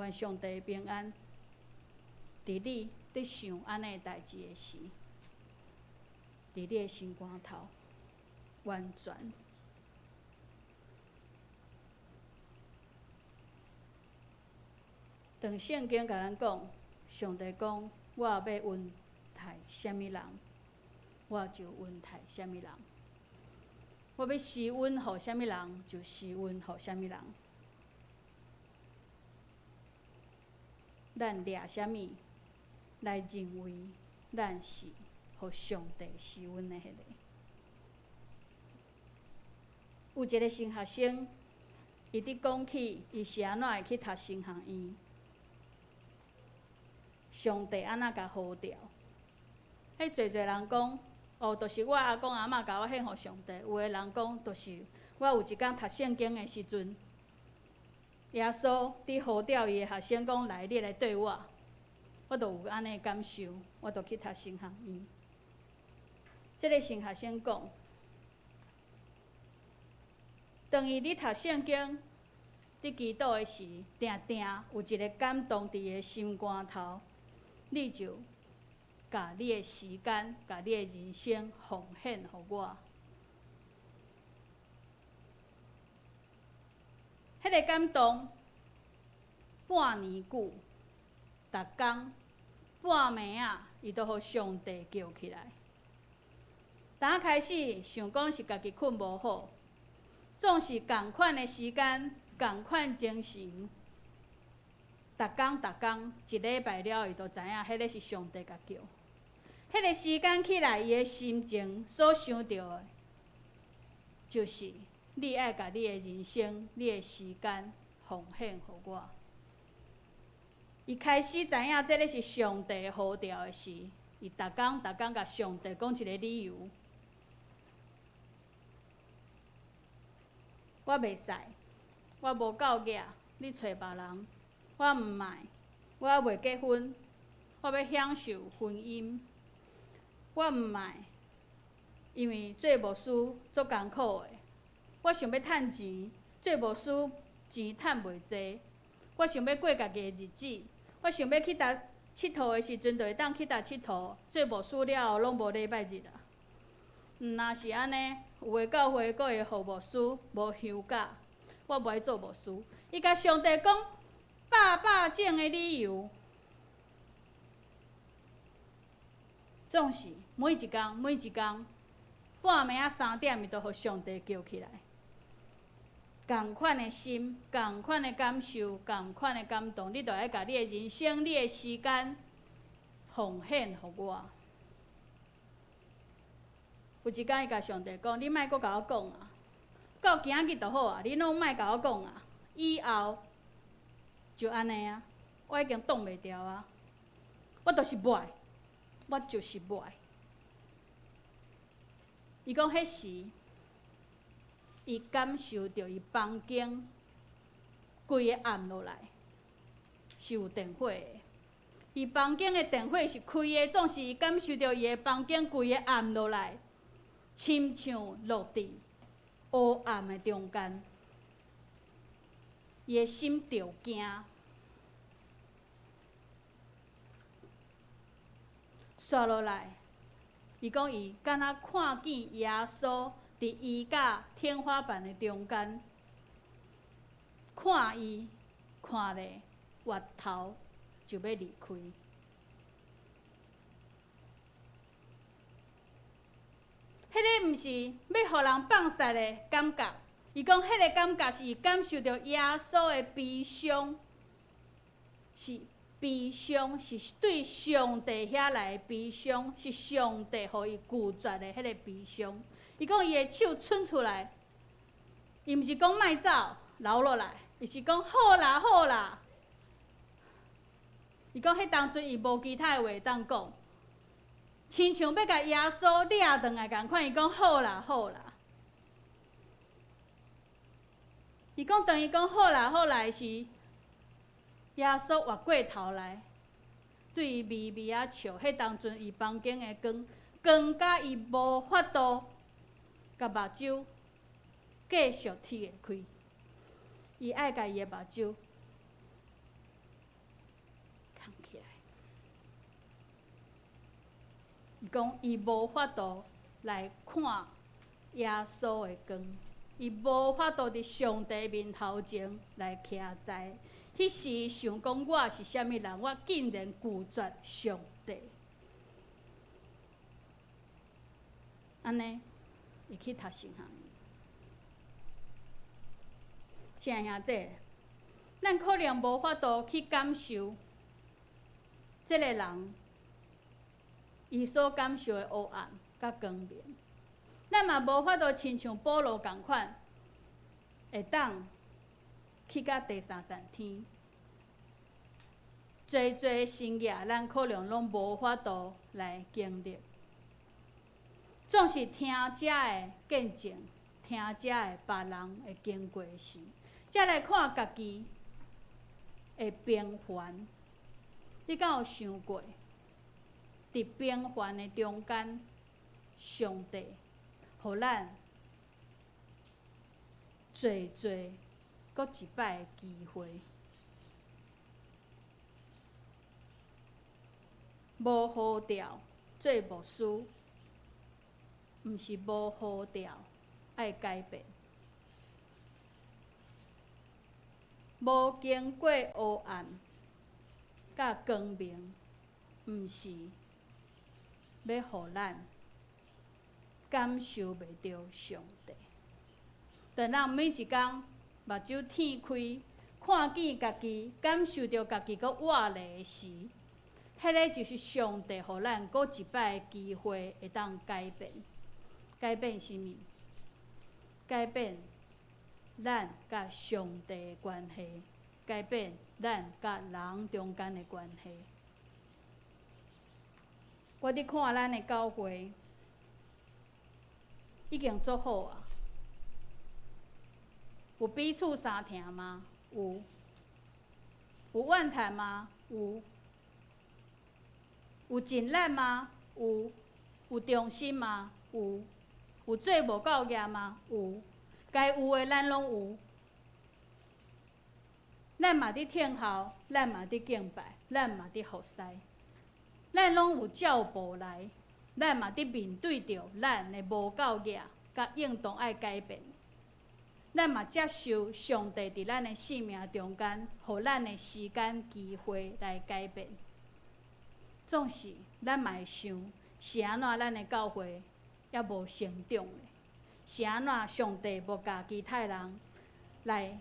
Speaker 4: 願上帝平安，佇你佇想按呢代誌的時，佇你的心肝頭完全。當聖經共咱講，上帝講，我欲恩待啥物人，我就恩待啥物人；我欲施恩予啥物人，就施恩予啥物人。咱掠啥物來認為咱是予上帝施恩的彼个？有一个神學生，伊佇講起伊是按怎會去讀神學院，上帝按怎共呼召？彼濟濟人講，哦，就是我阿公阿嬤共我獻予上帝。有的人講，就是我有一工讀聖經的時陣，耶穌佇呼召伊的學生講：來，你來綴我。我就有按呢感受，我就去讀神學院。這个神學生講，當伊佇讀聖經、佇祈禱的時，定定有一个感動佇伊的心肝頭，你就共你的時間、共你的人生奉獻予我。彼个感動，半年久，逐工半暝仔，伊都予上帝叫起來。當開始想講是家己睏無好，總是仝款的時間、仝款精神，逐工逐工一禮拜了後，伊就知影彼个是上帝共叫。彼个時間起來，伊的心情所想著的，就是你愛共你的人生、你的時間奉獻予我。伊開始知影這个是上帝呼召的時，伊逐工逐工共上帝講一个理由。我袂使，我無夠額，你揣別人，我毋愛，我猶未結婚，我欲享受婚姻，我毋愛，因為做牧師足艱苦的，我想欲趁錢，做牧師錢趁袂濟，我想欲過家己的日子，我想欲去佗𨑨迌的時陣，就會當去佗𨑨迌，做牧師了後攏無禮拜日啊。毋若是按呢，有的教會閣會予牧師無休假，我無愛做牧師。伊共上帝講百百種的理由，總是每一工每一工半暝仔3點，伊就予上帝叫起來。仝款的心，仝款的感受，仝款的感動，你就愛共你的人生、你的時間奉獻予我。有一工，伊共上帝講：你莫閣共我講啊，到今仔日就好啊，你攏莫共我講啊，以後就按呢啊，我已經擋袂牢啊，我就是無愛，我就是無愛。伊講彼時，伊感受著伊房間規个暗落來，是有電火的。伊房間的電火是開的，總是伊感受著伊的房間規个暗落來，親像落佇黑暗的中間。伊的心著驚。煞落來，伊講伊敢若看見耶穌佇伊佮天花板的中間，看伊看咧，越頭就欲離開。彼个毋是欲予人放肆的感覺，伊講彼个感覺是伊感受著耶穌的悲傷，是悲傷，是對上帝遐來的悲傷，是上帝予伊拒絕的彼个悲傷。伊講伊的手伸出來，伊毋是講莫走，留落來，伊是講好啦好啦。伊講彼當陣伊無其他的話會當講。親像欲共耶穌掠轉來仝款，伊講好啦好啦。伊講當伊講好啦好啦的時，耶穌越過頭來，對伊微微仔笑。彼當陣伊房間的光，光甲伊無法度共目睭繼續鐵會開，伊愛共伊的目睭囥起來。伊講伊無法度來看耶穌的光，伊無法度佇上帝面頭前來徛在。彼時想講我是啥物人，我竟然拒絕上帝。按呢，伊去讀神學院。親愛兄弟，咱可能無法度去感受這个人伊所感受的黑暗佮光明，咱嘛無法度親像保羅仝款，會當去到第三層天。濟濟神跡，咱可能攏無法度來經歷。總是聽遮的見證，聽遮的別人的經過時，才來看家己的平凡。你敢有想過，佇平凡的中間，上帝予咱濟濟閣一擺的機會，無呼召做牧師，毋是無呼召愛改變，無經過黑暗佮光明，毋是欲予咱感受袂著上帝。當咱每一工目睭天開，看見家己，感受著家己閣活咧的時，彼个就是上帝予咱閣一擺的機會，會當改變。改變啥物？改變咱佮上帝的關係，改變咱佮人中間的關係。我佇看咱的教會已經足好啊，有彼此相疼嗎？有。有怨嘆嗎？有。有盡力嗎？有。有忠心嗎？有。有做無夠業嗎？有。該有的咱攏有。咱嘛佇聽候，咱嘛佇敬拜，咱嘛佇服侍，咱攏有照步來，咱嘛佇面對著咱的無夠額，佮應當愛改變。咱嘛接受上帝佇咱的生命中間，予咱的時間機會來改變。總是咱嘛會想，是按怎咱的教會猶無成長咧？是按怎上帝無共其他人來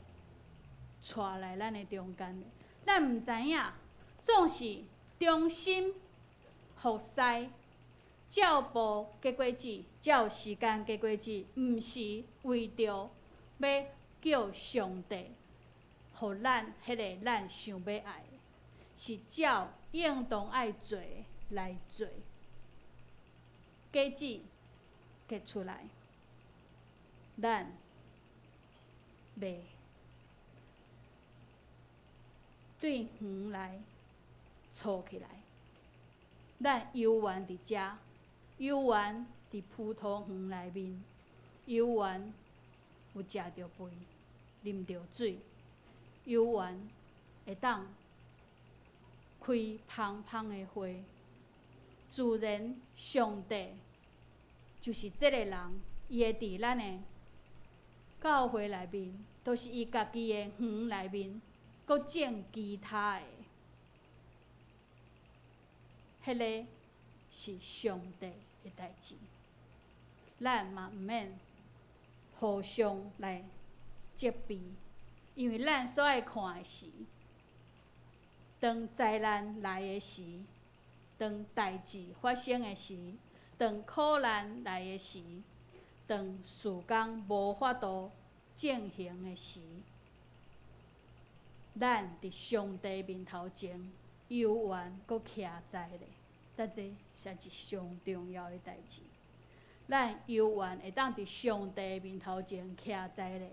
Speaker 4: 帶來咱的中間咧？咱毋知影，總是忠心服侍，照步結果子，照時間結果子，毋是為著欲叫上帝予咱彼个咱想欲愛的，是照應當愛做的來做，果子結出來，咱袂對園來錯起來，咱猶原佇遮，猶原佇葡萄園內面，猶原有食著肥，啉著水，猶原會當開芳芳的花。自然上帝就是這个人，伊會佇咱的教會內面，都是伊家己的園內面，閣種其他的。彼个是上帝的代誌，咱嘛毋免互相來責備，因為咱所愛看的是，當災難來的時，當代誌發生的時，當苦難來的時，當事工無法度進行的時，咱佇上帝面頭前猶原閣徛在咧，這這才是上重要的代誌。咱猶原會當佇上帝面頭前徛在咧，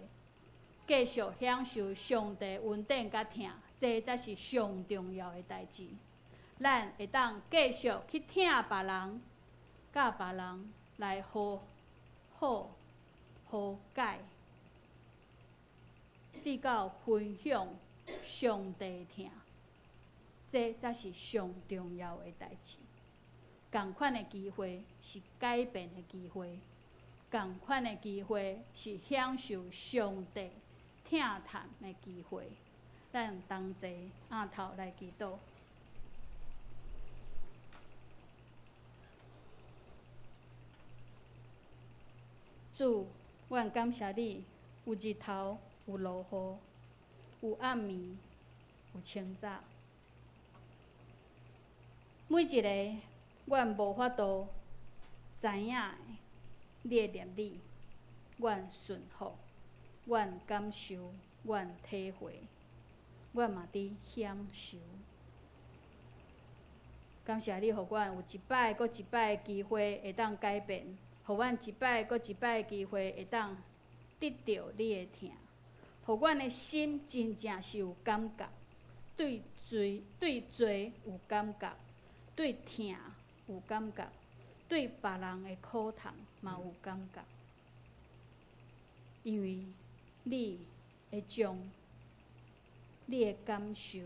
Speaker 4: 繼續享受上帝恩典佮疼，這才是上重要的代誌。咱會當繼續去疼別人，佮別人來和好和解，直到分享上帝疼，這才是上重要的代誌。仝款的機會是改變的機會，仝款的機會是享受上帝疼嘆的機會。咱同齊徛頭來祈禱。主，阮感謝你，有日頭，有落雨，有暗暝，有清早。每一个阮無法度知影的，你的憐憫，阮順服，阮感受，阮體會，阮嘛佇享受。感謝你，予阮有一擺閣一擺的機會會當改變，予阮一擺閣一擺的機會會當得著你的疼，予阮的心真正是有感覺，對罪對罪有感覺，對疼有感覺，對別人的苦痛嘛有感覺，因為你會將你的感受、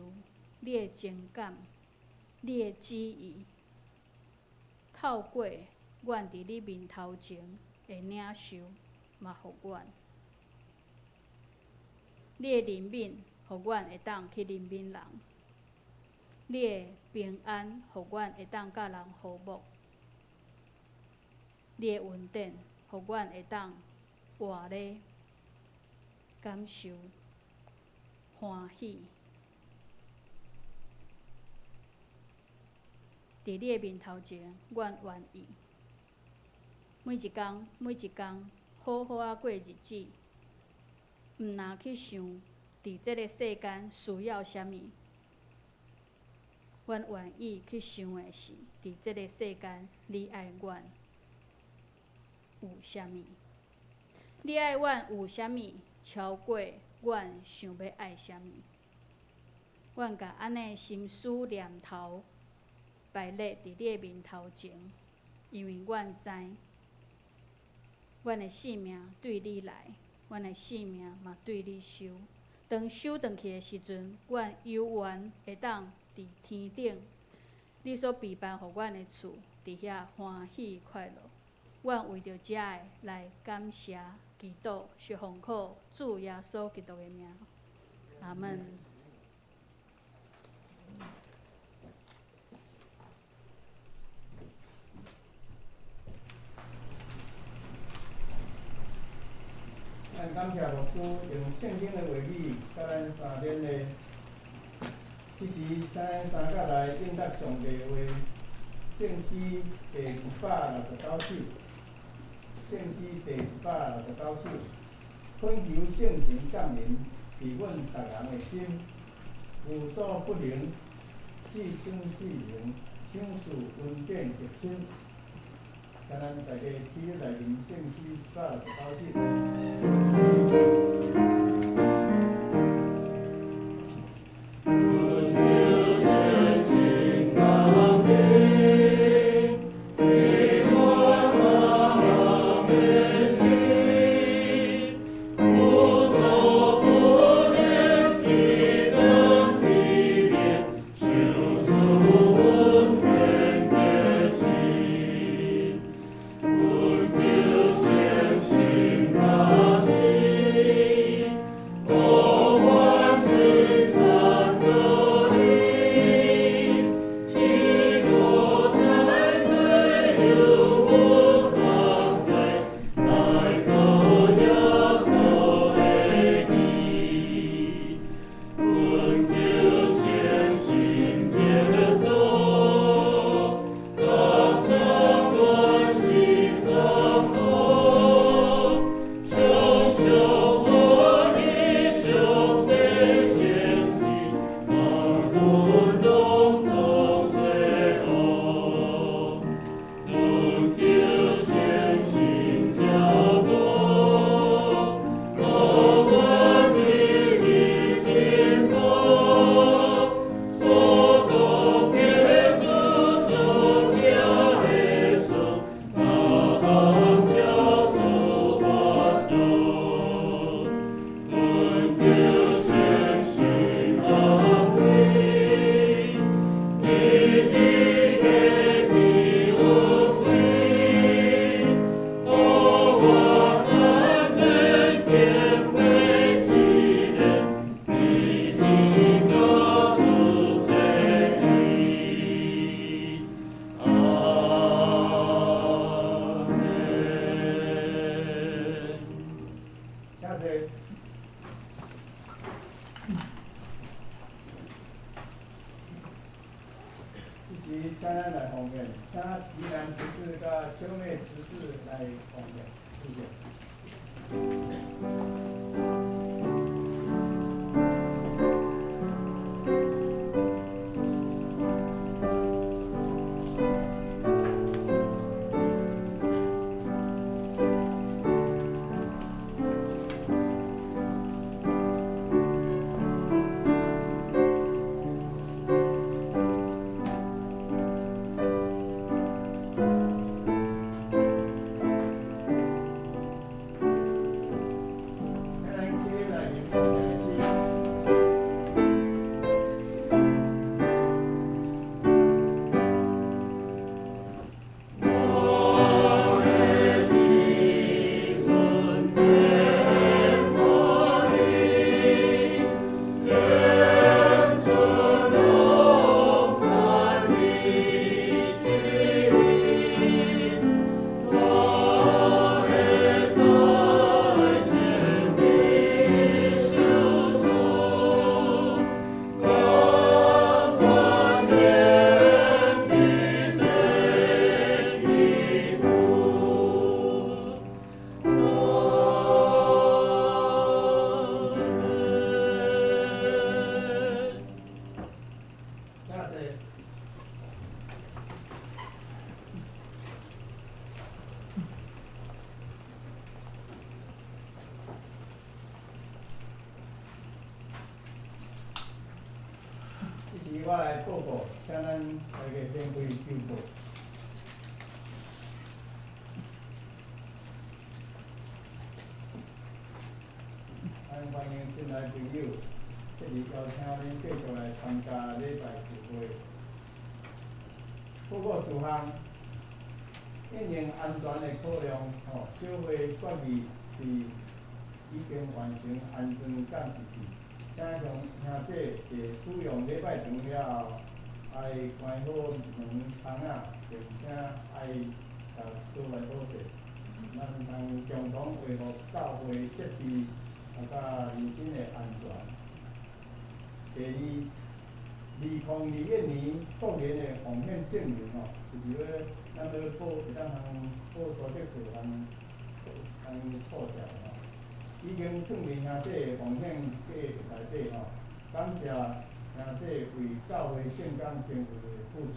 Speaker 4: 你的情感、你的旨意，透過阮佇你面頭前的領受，嘛予阮。你的憐憫，予阮會當去憐憫人；你的平安，予阮會當佮人和睦；你的恩典，予阮會當活咧感受歡喜。佇你的面頭前，阮願意每一工每一工好好仔過日子，毋若去想佇這个世間需要啥物。阮願意去想的是，佇這个世間，你愛阮有啥物？你愛阮有啥物，超過阮想欲愛啥物？阮共按呢心思念頭擺列佇你的面頭前，因為阮知，阮的性命對你來，阮的性命嘛對你收。當收轉去的時陣，阮猶原會當佇天頂，你所備辦予阮的厝，佇遐歡喜快樂。阮為著這个來感謝祈禱，是奉靠主耶穌基督的名。阿門。
Speaker 1: 咱感謝牧師用聖經的話語，佮咱相勉勵。彼時，請咱三甲來應答上帝的話。聖詩第169首，聖詩第169首，懇求聖神降臨佇阮逐人的心，無所不能，至尊至榮，賞賜恩典極深。請咱大家起立來吟聖詩169首。
Speaker 3: 無所不能。
Speaker 1: 請坐。這時，請咱來奉獻，請吉南執事佮秋妹執事來奉獻，謝謝。我來報告，請咱來個免費週報。咱歡迎新來朋友，特別邀請恁繼續來參加禮拜聚會。報告事項，因應安全的考量，吼，小會決議佇已經完成安裝監視器。請向兄弟佇使用禮拜堂了後，愛關好門窗仔，並且愛共鎖來好勢。咱通共同維護教會設備佮人身的安全。第二，2021年個人的奉獻證明吼，就是欲咱欲報會當通報所得稅通通報賬吼。已經放佇兄弟的奉獻計內底吼，感謝兄弟為教會聖工經費的付出。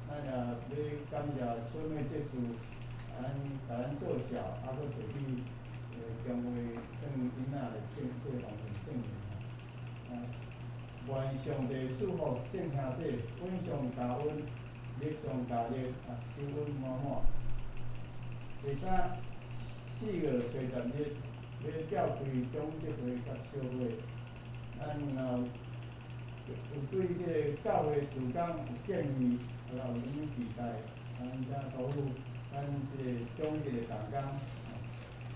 Speaker 1: 咱也欲感謝小妹執事，咱共咱做數，閣提起中會放囡仔的證這奉獻證明吼。願上帝賜福眾兄弟，恩上加恩，力上加力，啊，救恩滿滿。第三，4月初10日。欲召開長執會佮小會，咱若有對這个教會事工有建議，抑有啥物期待，咱請托付咱這个長執的同工，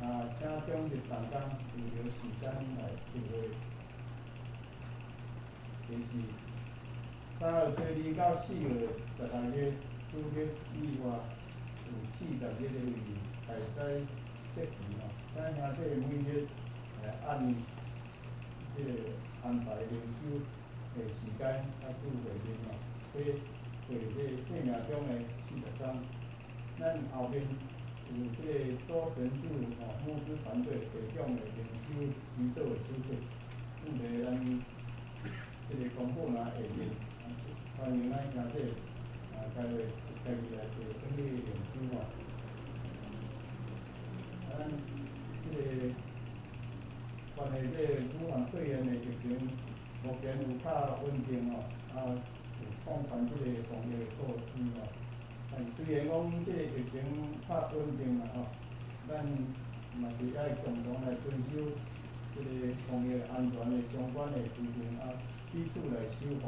Speaker 1: 啊，請長執同工預留時間來開會。第四，3月初2到4月16日，主日以外有40日的會議，會使設期吼。請兄弟每日按這个安排靈修的時間，佮聚會面吼，過過這个生命中的40天。咱後面有這个周神父吼牧師團隊提供的靈修指導的手冊，放佇咱這个公布欄下面，歡迎咱兄弟家己家己來提轉去靈修吼。咱這个關於這个武漢肺炎的疫情，目前有較穩定吼，有放寬這个防疫措施吼。但雖然講這个疫情較穩定啦吼，咱嘛是愛共同來遵守這个防疫安全的相關的規定，彼此來守護。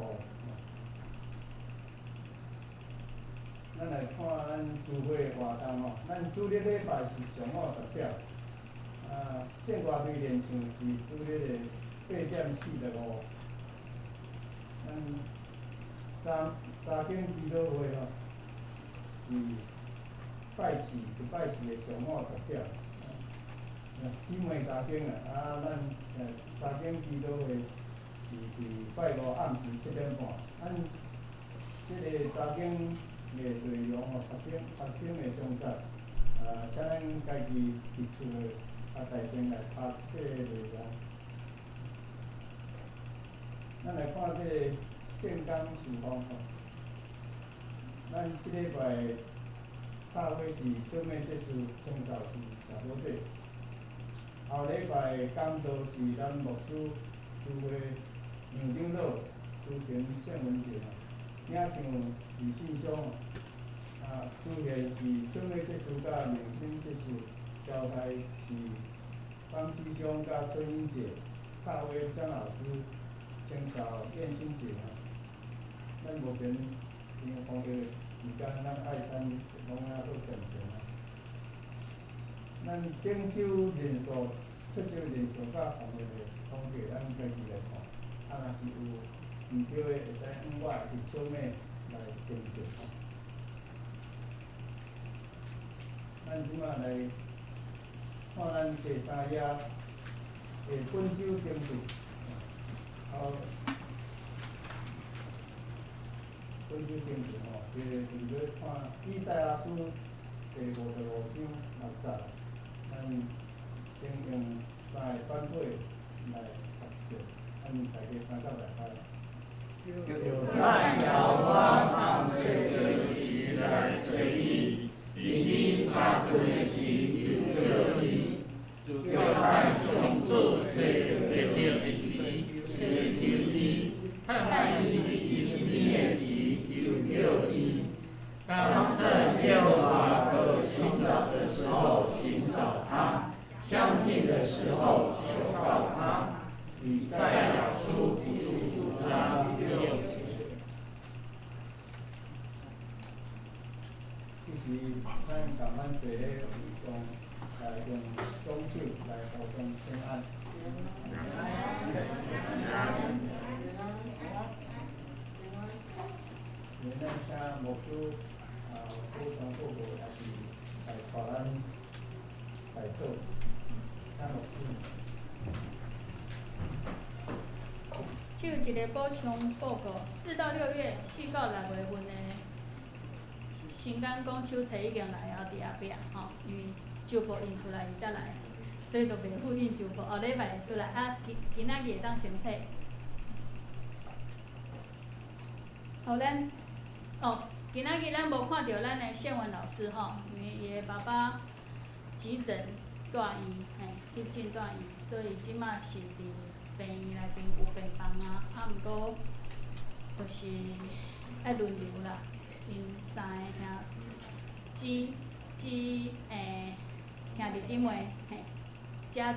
Speaker 1: 咱來看咱聚會活動吼，咱主日禮拜是上午10點，聖歌隊練唱是主日的8點45。咱早早間祈禱會吼，是拜四，禮拜四的上午10點。姊妹查經啊，啊，咱查經祈禱會是佇拜五暗時7點半。咱這个查經的內容吼，讀經的章節，啊，請咱家己佇厝的啊，大聲來拍這个內容。咱來看這个聖工事奉吼，咱這禮拜插花是小妹這次清掃是小寶姐。後禮拜講道是咱牧師主會楊長老司琴聖文姐，領唱李信松，啊，主獻是小妹這次佮明星這次，招待是方師兄佮春英姐，插花張老師，清掃燕心姐。咱目前因為防疫時間，咱愛餐攏猶閣暫停啊。咱頂週人數出席人數佮防疫的統計，咱家己來看。啊，若是有毋對的，會使向我還是小妹來訂正。咱這擺來看咱第三頁的本週經文。好，本週經文吼，這個就是欲看以賽亞書第55章6節。咱先用三个版本來讀著，咱大家三甲來開。
Speaker 3: 就趁枵我通揣著時來揣伊，佇你相頓的時求叫伊，就趁上主揣著的時揣著伊，趁伊佇身邊的時求叫伊。當趁耶和華可尋找的時候尋找他，相近的時候求告他。以賽亞書55章6節。
Speaker 1: 這時，咱共款坐咧位上，來用雙手來互相請安。咱請牧師啊，補充報告，也是來帶咱來做，請牧師。
Speaker 4: 只有一个補充報告，4到6月，4到6月份的新港講手冊已經來啊，佇後壁吼，因為周報印出來伊才來，所以就袂付印周報，後禮拜會出來啊，今今仔日會當先提。好，咱哦，今仔日咱無看著咱的謝文老師吼，因為伊的爸爸急診住院，嘿，急診住院，所以這馬是佇病院內面有病房啊，啊，毋過就是愛輪流啦，𪜶三个兄姊姊兄弟姊妹嘿，食茶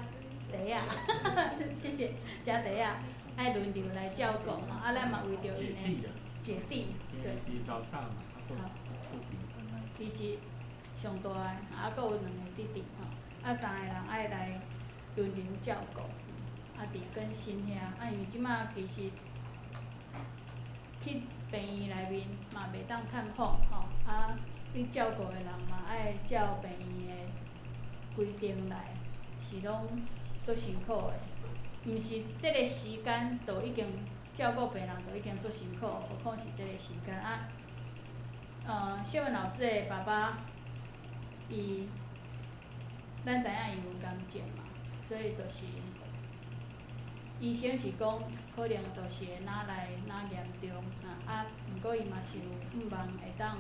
Speaker 4: 仔，謝謝，食茶仔，愛輪流來照顧吼，啊，咱嘛為著𪜶的姐弟，對，好，伊是上大的，啊，閣有兩个弟弟吼，啊，三个人愛來輪流照顧，啊，佇更新遐，啊，因為這馬其實去病院內面嘛袂當探訪吼，啊，去照顧的人嘛愛照病院的規定來，是攏足辛苦的，毋是這个時間就已經照顧病人就已經足辛苦，何況是這个時間啊。謝文老師的爸爸，伊，咱知影伊有癌症嘛，所以就是醫生是講可能就是會若來若嚴重啊，啊，毋過伊嘛是有向望會當，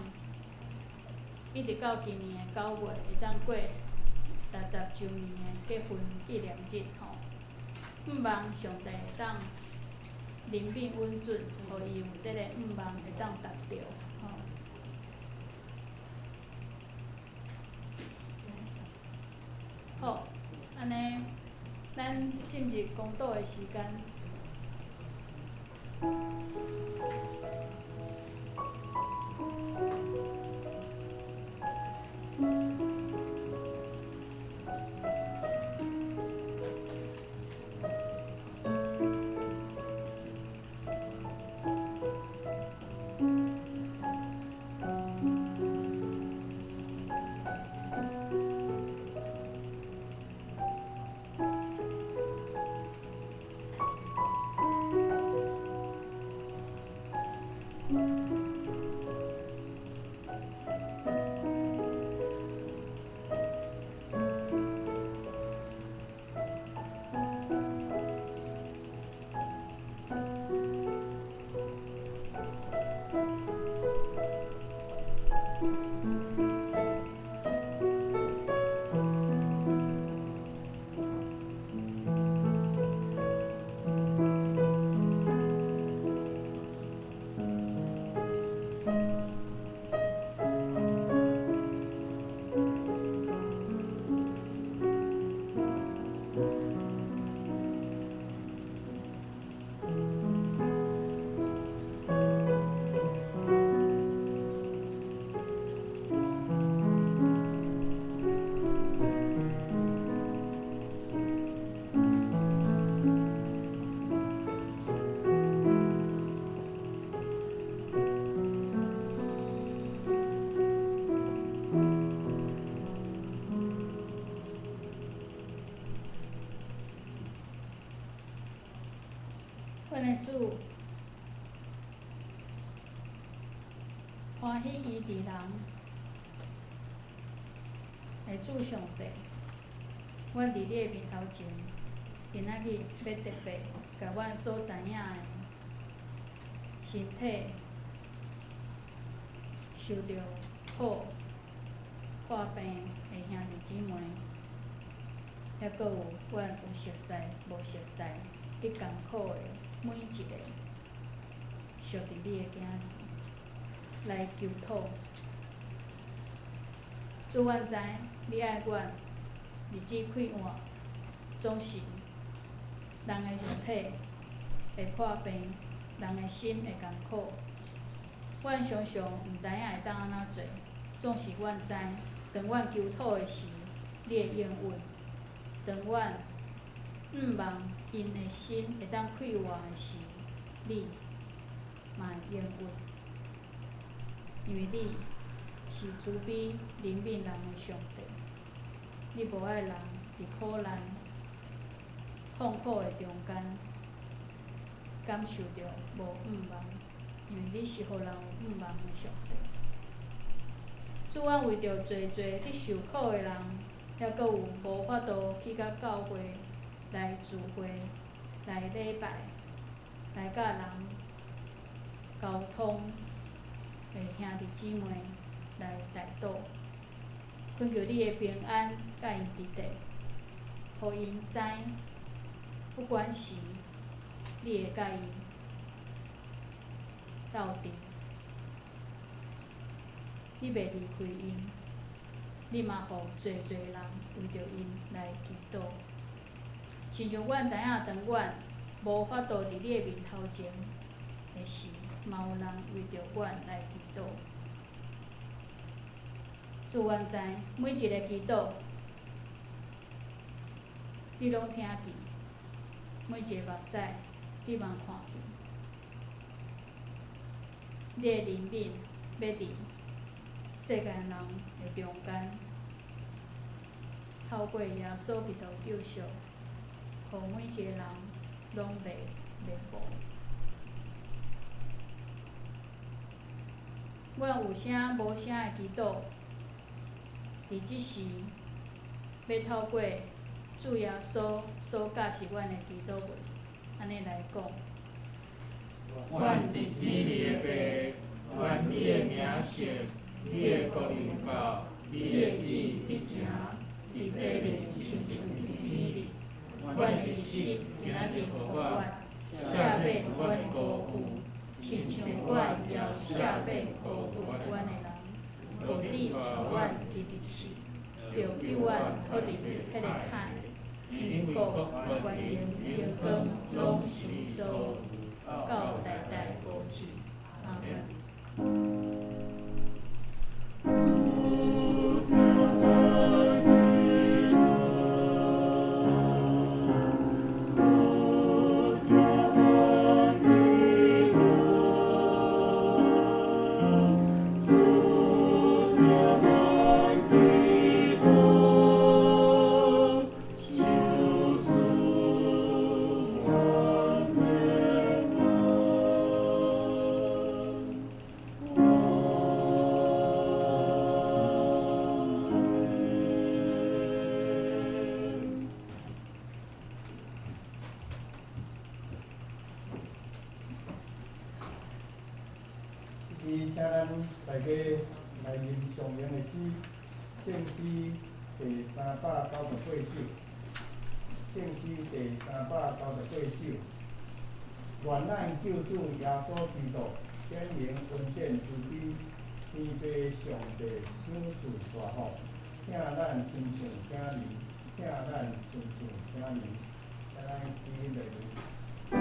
Speaker 4: 一直到今年的9月會當過60週年的結婚紀念日吼，向望上帝會當憐憫允准，予伊有這個向望會當達著吼。好，按呢，咱進入公禱的時間。阮的主歡喜醫治人的主上帝，阮佇你的面頭前，今仔日欲特別共阮所知影的身體受著苦破病的兄弟姊妹，抑閣有阮有熟似、無熟似、佇艱苦的每一个屬佇你的囝兒來求討。主，阮知你愛阮，日子快活，總是人的肉體會破病，人的心會艱苦。阮常常毋知影會當按怎做，總是阮知，當阮求討的時，你會應允；當阮向望𪜶的心會當快活的時，你嘛會應允。因為你是慈悲憐憫人的上帝，你無愛人佇苦難、痛苦的中間感受著無向望，因為你是予人有向望的上帝。主，阮為著濟濟佇受苦的人，抑閣有無法度去到教會來聚會、來禮拜、來佮人溝通的兄弟姊妹來代禱，懇求你的平安佮𪜶佇底，予𪜶知，不管時，你會佮𪜶鬥陣，你袂離開𪜶，你嘛予濟濟人為著𪜶來祈禱。親像阮知影，當阮無法度佇你的面頭前的時，嘛有人為著阮來祈禱。主，阮知每一个祈禱，你攏聽見；每一个目屎，你嘛看見。你的憐憫欲佇世間人的中間，透過耶穌基督救贖，予每一個人攏袂滅亡。阮有聲無聲的祈禱，佇這時欲透過主耶穌所教示阮的祈禱文，按呢來講。
Speaker 3: 阮佇天裡的父，願你的名聖，你的國臨到，你的旨意執行，佇地裡親像佇天裡。
Speaker 4: 阮的日食今仔日予阮，赦免阮的辜負，親像阮也赦免辜負阮的人。無致帶阮入試，著救阮脫離彼个歹。因為國、權榮、榮光，攏是你所有，到代代無止。阿們。
Speaker 1: 請咱大家來吟上明的詩，聖詩第398首。聖詩第398首。願咱救主耶穌基督顯明恩典慈悲，天父上帝賞賜大福，疼咱親像囝兒，疼咱親像囝兒，請咱起立。
Speaker 3: 親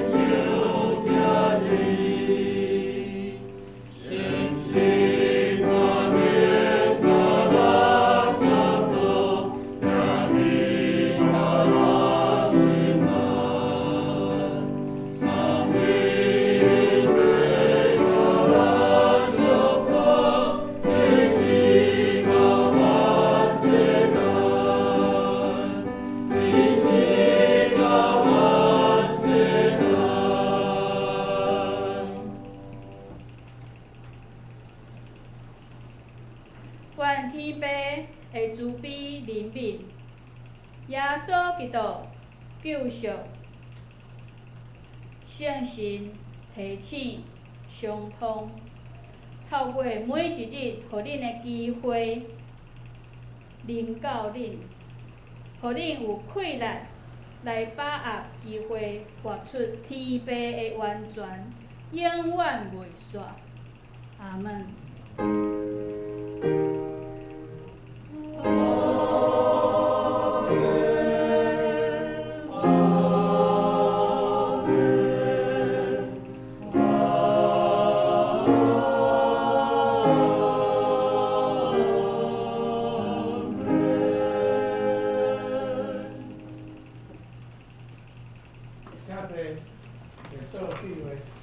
Speaker 3: 像
Speaker 4: 救贖、聖神提醒、相通，透過每一日，予恁的機會臨到恁，予恁有氣力來把握機會，活出天父的完全，永遠袂煞。阿門。
Speaker 1: 請坐，會倒對話。